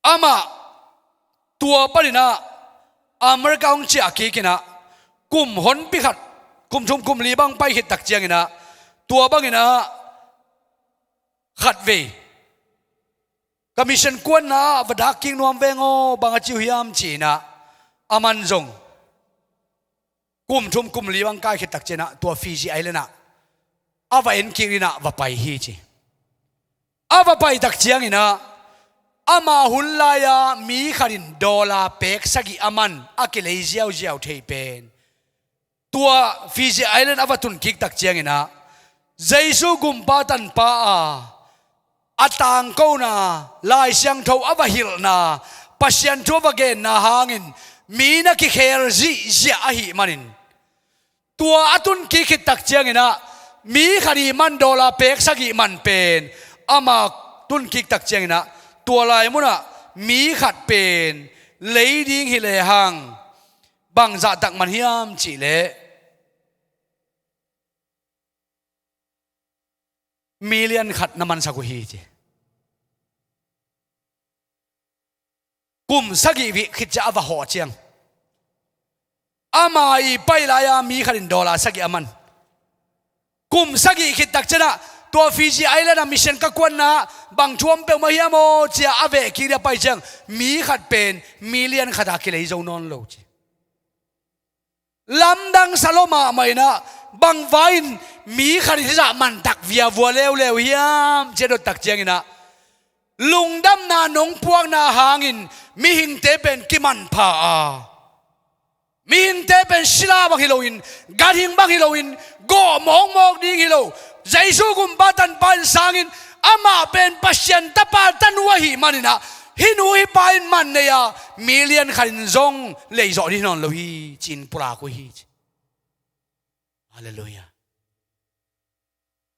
amah tua panin ah America hong ciah kik in ah, kum honpi khat, kum thum kum li bang pai khit tak ciangin ah, tua bangin ah khatvei ka mission kuanna ah va dak kik nuam veng aw, bang a ci uh hiam ci in ah, aman zong kum thum kum li bang kai khit tak ciangin ah tua Fiji Island ah a va en kik in ah va pai hi ci. A va pai tak ciangin ah, ama hun lai-a mi khat in dollar pek sagih a man a kilei ziauziau thei pen, tua Fiji Island a va tun kik tak ciangin ah, Jesu Gumpa Tanpa a a tangkona, Lai Siangtho a va hilhna, Pasian thu a va genna hangin mi na kikhel zihziah ahih manin, tua a tun kik khit tak ciangin ah, mi khat i man dollar pek sagih man pen ama tun kik tak ciangin ah, tua lai munah mi khat pen lei ding hi lehang bang zahtak man hiam cih leh, million khat na mansak uh hi ci. Kum sagih khit ciang a va hawh ciang, ama i pai lai-a mi khat in dollar sagih a man. Kum sagih khit tak ciangin ah, tua Fiji Island ah mission ka kuanna bang thu om peuhmah hiam aw ci-a a veh kik ding a pai ciang, mi khat pen million khat a kilei zo nawn lo ci. Lamdang sa lua mahmah in ah, bang vai-in mi khat in hih zah mantak viavua leuleu hiam ci-a dot tak ciangin ah, lungdamna nong puakna hangin mihingte pen kimanpha a, mihingte pen sila bang hi loin, ganhing bang hi loin, gawh mawkmawk ding hi lo, Jesu Gumpa Tanpa in sangin, amah pen Pasian Tapa tanu ahih manin ah, hih nu hih pa in man nei a, million khat in zong leizawh ding hi nawn lo hi ci-in pulak uh hi ci. Halleluiah.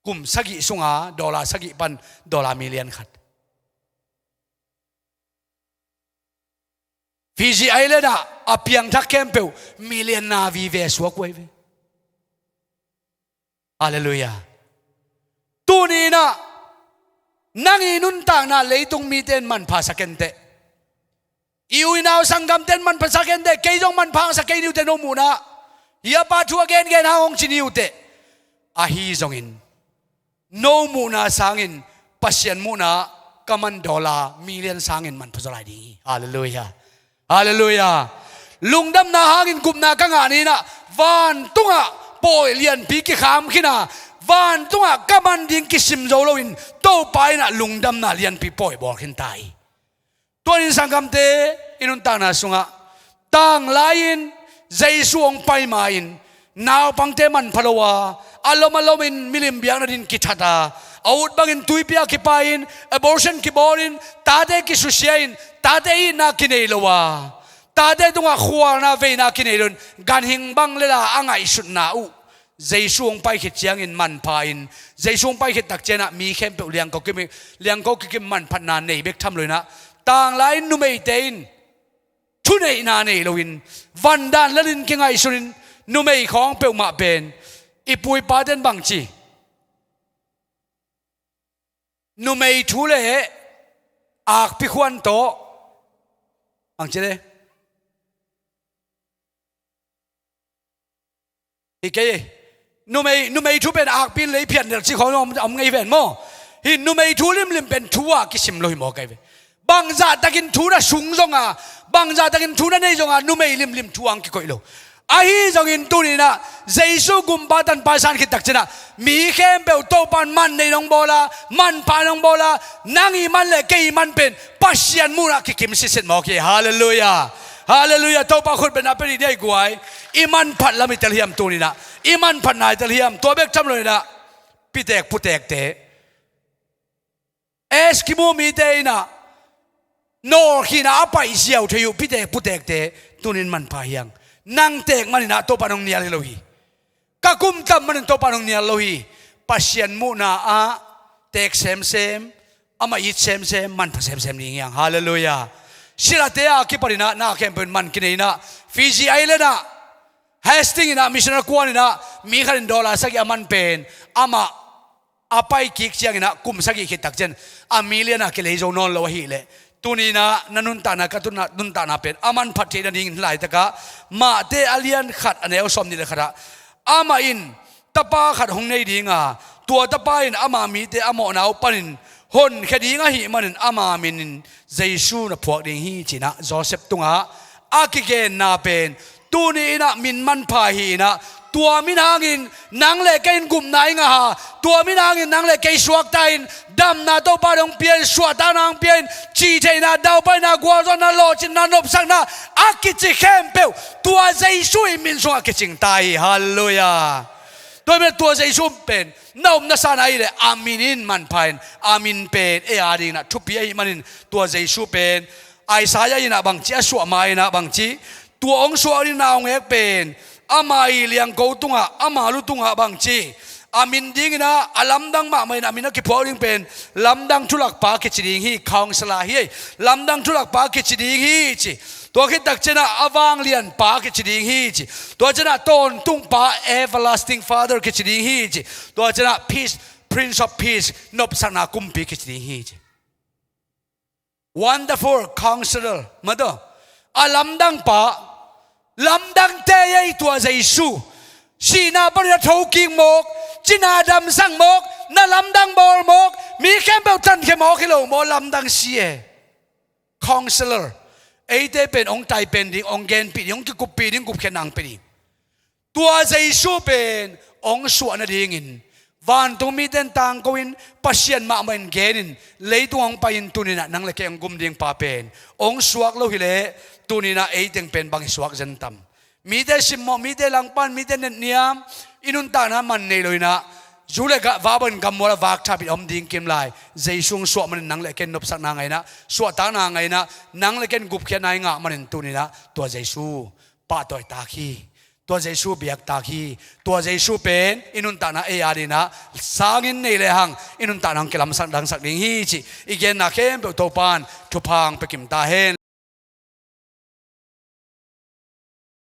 Kum sagih sunga dollar sagih pan dollar million khat. Fiji Island ah a piangthak khempeuh million na vive suak uh ahi ve. Halleluiah. Tuni in ah Nang i nuntakna leitung mite in manpha sa kenteh. I u i nau sanggamte in manpha sa kenteh, kei zong manpha sa kei ni uh teh, no muhna. Hih a pa thu a gengen hang hong ci ni uh teh. Ahi zongin, no muhna sangin Pasian muhna ka man dollar million sangin manpha zaw lai ding hi. Halleluiah. Halleluiah. Lungdamna hangin gupna ka ngah ni in ah, vantungah pawi lianpi kikham khin a, vantungah ka man ding kisim zo loin Topa in ah lungdamna lianpi pawi bawl khin ta hi. Tua in sanggamte, i nuntakna sungah tanglai-in Jesu hong pai ma-in naupangte manpha lo a, a lom a lomin milim biakna din kithat a, a ut bangin tuipi ah kipai-in, abortion kibawlin, tate kisusia-in, tate itna kinei lo a, tate tungah khualna veina kinei loin, ganhing bang lela a ngaihsutna uh Jesu hong pai khit ciangin manpha in, Jesu hong pai khit tak ciangin ah mi khempeuh liangko kikim, liangko kikim manphatna nei bek tham loin ah, tanglai-in numeite in thuneihna nei loin, vandan lalin kingaihsunin, numei khawng peuhmah pen, i pu i pate in bangci, numei thu le akpi khuan tawh, bangci le, hi kei. Numei, numei thu pen akpi in lei phiat nelh cih khawng om, om ngei ven maw? Hi numei thu limlim pen thu a kisim lo hi maw kei ve? Bangzah takin thu na sung zonga, bangzah takin thu na nei zonga, numei limlim thu ang kikoih lo. Ahi zongin tuni in ah Jesu gumpa tanpa i san khit tak ciangin ah, mi khempeuh Topa in man nei nong bawl a, manpha nong bawl a, nang i man le kei i man pen Pasian muhna kikim sitset mawk hi. Halleluiah. Halleluiah. Topa khut bengna pia dih ni a, i guai. I manphat lam i tel hiam tuni in ah? I manphatna i tel hiam? Tua bek tham loin ah, pitek putekte, Eskimo mite in ah nawlkhin a a paih ziau thei uh pitek putekte tuni in manpha hi hang. Nang teek manin ah Topa in hong nial hi lo hi. Ka kum tam manin Topa in hong nial lo hi. Pasian muhna ah teek semsem, amah it semsem, manpha semsem ding hi hang. Halleluiah. Silate a kipanin ah na khempeuh in man kinei in ah, Fiji Island ah Hastings in ah missionary kuan in ah mi khat in dollar sagih a man pen, amah a pai kik ciangin ah kum sagih khit tak ciang a million a kilei zo nawn lo ahih leh, tuni in ah na nuntakna, ka tuna nuntakna pen a manphat theih nadingin, hih laitakah Matthai a lian khat, a neu sawmnih le khat ah, amah in tapa khat hong nei ding a, tua tapa in ama mite a mawhna uh panin honkhia ding ahih manin ama minin Jesu na phuak ding hi, ci-in ah Joseph tungah a kigenna pen, tuni in ah min manpha hi in ah, tua min hangin nang le kei in gupna i ngah a, tua min hangin nang le kei suakta in damna Topa in hong pia in, suahtakna hong pia in, cihtheihna, daupaina, gualzawhna, lawhcinna, nopsakna a kici khempeuh tua Jesu i min sungah kicing ta hi. Halleluiah. Tua hi manin tua Jesu pen na um na san ahih leh a min in manpha in, a min pen ei a dingin ah thupi ahih manin tua Jesu pen Isaiah in ah bangci a suah ma in ah bangci, tua hong suah ding naungek pen ama i liangko tungah, ama lu tungah bangci, a min dingin ah a lamdang mahmah in a min a kiphuak ding pen Lamdang Thulakpa kici ding hi, Counselor hi ei. Lamdang Thulakpa kici ding hi ci. Tua khit tak ciang ah a Vanglianpa kici ding hi ci. Tua ciang ah Tawntungpa, Everlasting Father kici ding hi ci. Tua ciang ah Peace, Prince of Peace, Nopsakna Kumpi kici ding hi ci. Wonderful Counselor, mother. A lamdang pa, lamdangte ei tua Jesu. Sihna panin a thokik mawk, cina damsak mawk, na lamdang bawl mawk, mi khempeuh tankhia mawk hi lo maw, lamdang si e. Counselor. Eite pen hong tai pen ding, hong genpih ding, hong kikuppih ding, gupkhiatna hong pia ding. Tua Jesu pen hong suah nadingin vantung mite in tangko in, Pasian mahmah in gen in, leitung hong pai in, tuni in ah nang le kei hong gum ding pa pen hong suak lo hi leh, tuni in ah ei teng pen bang i suak zen tam? Mite simmawh, mite langpan, mite netniam, i nuntakna man nei lo in ah, zu le gah vak bangin gammual a vak thapin om ding kim lai. Jesu hong suah manin nang le kei in nopsakna ngah in ah, suahtakna ngah in ah, nang le kei in gupkhiatna i ngah manin tuni in ah tua Jesu pahtawi tak hi. Tua Jesu biak tak hi. Tua Jesu pen i nuntakna ei a dingin ah sangin nei lehang i nuntakna hong kilamsak dangsak ding hi cih i genna khempeuh Topa'n thupha hong pia kim ta hen.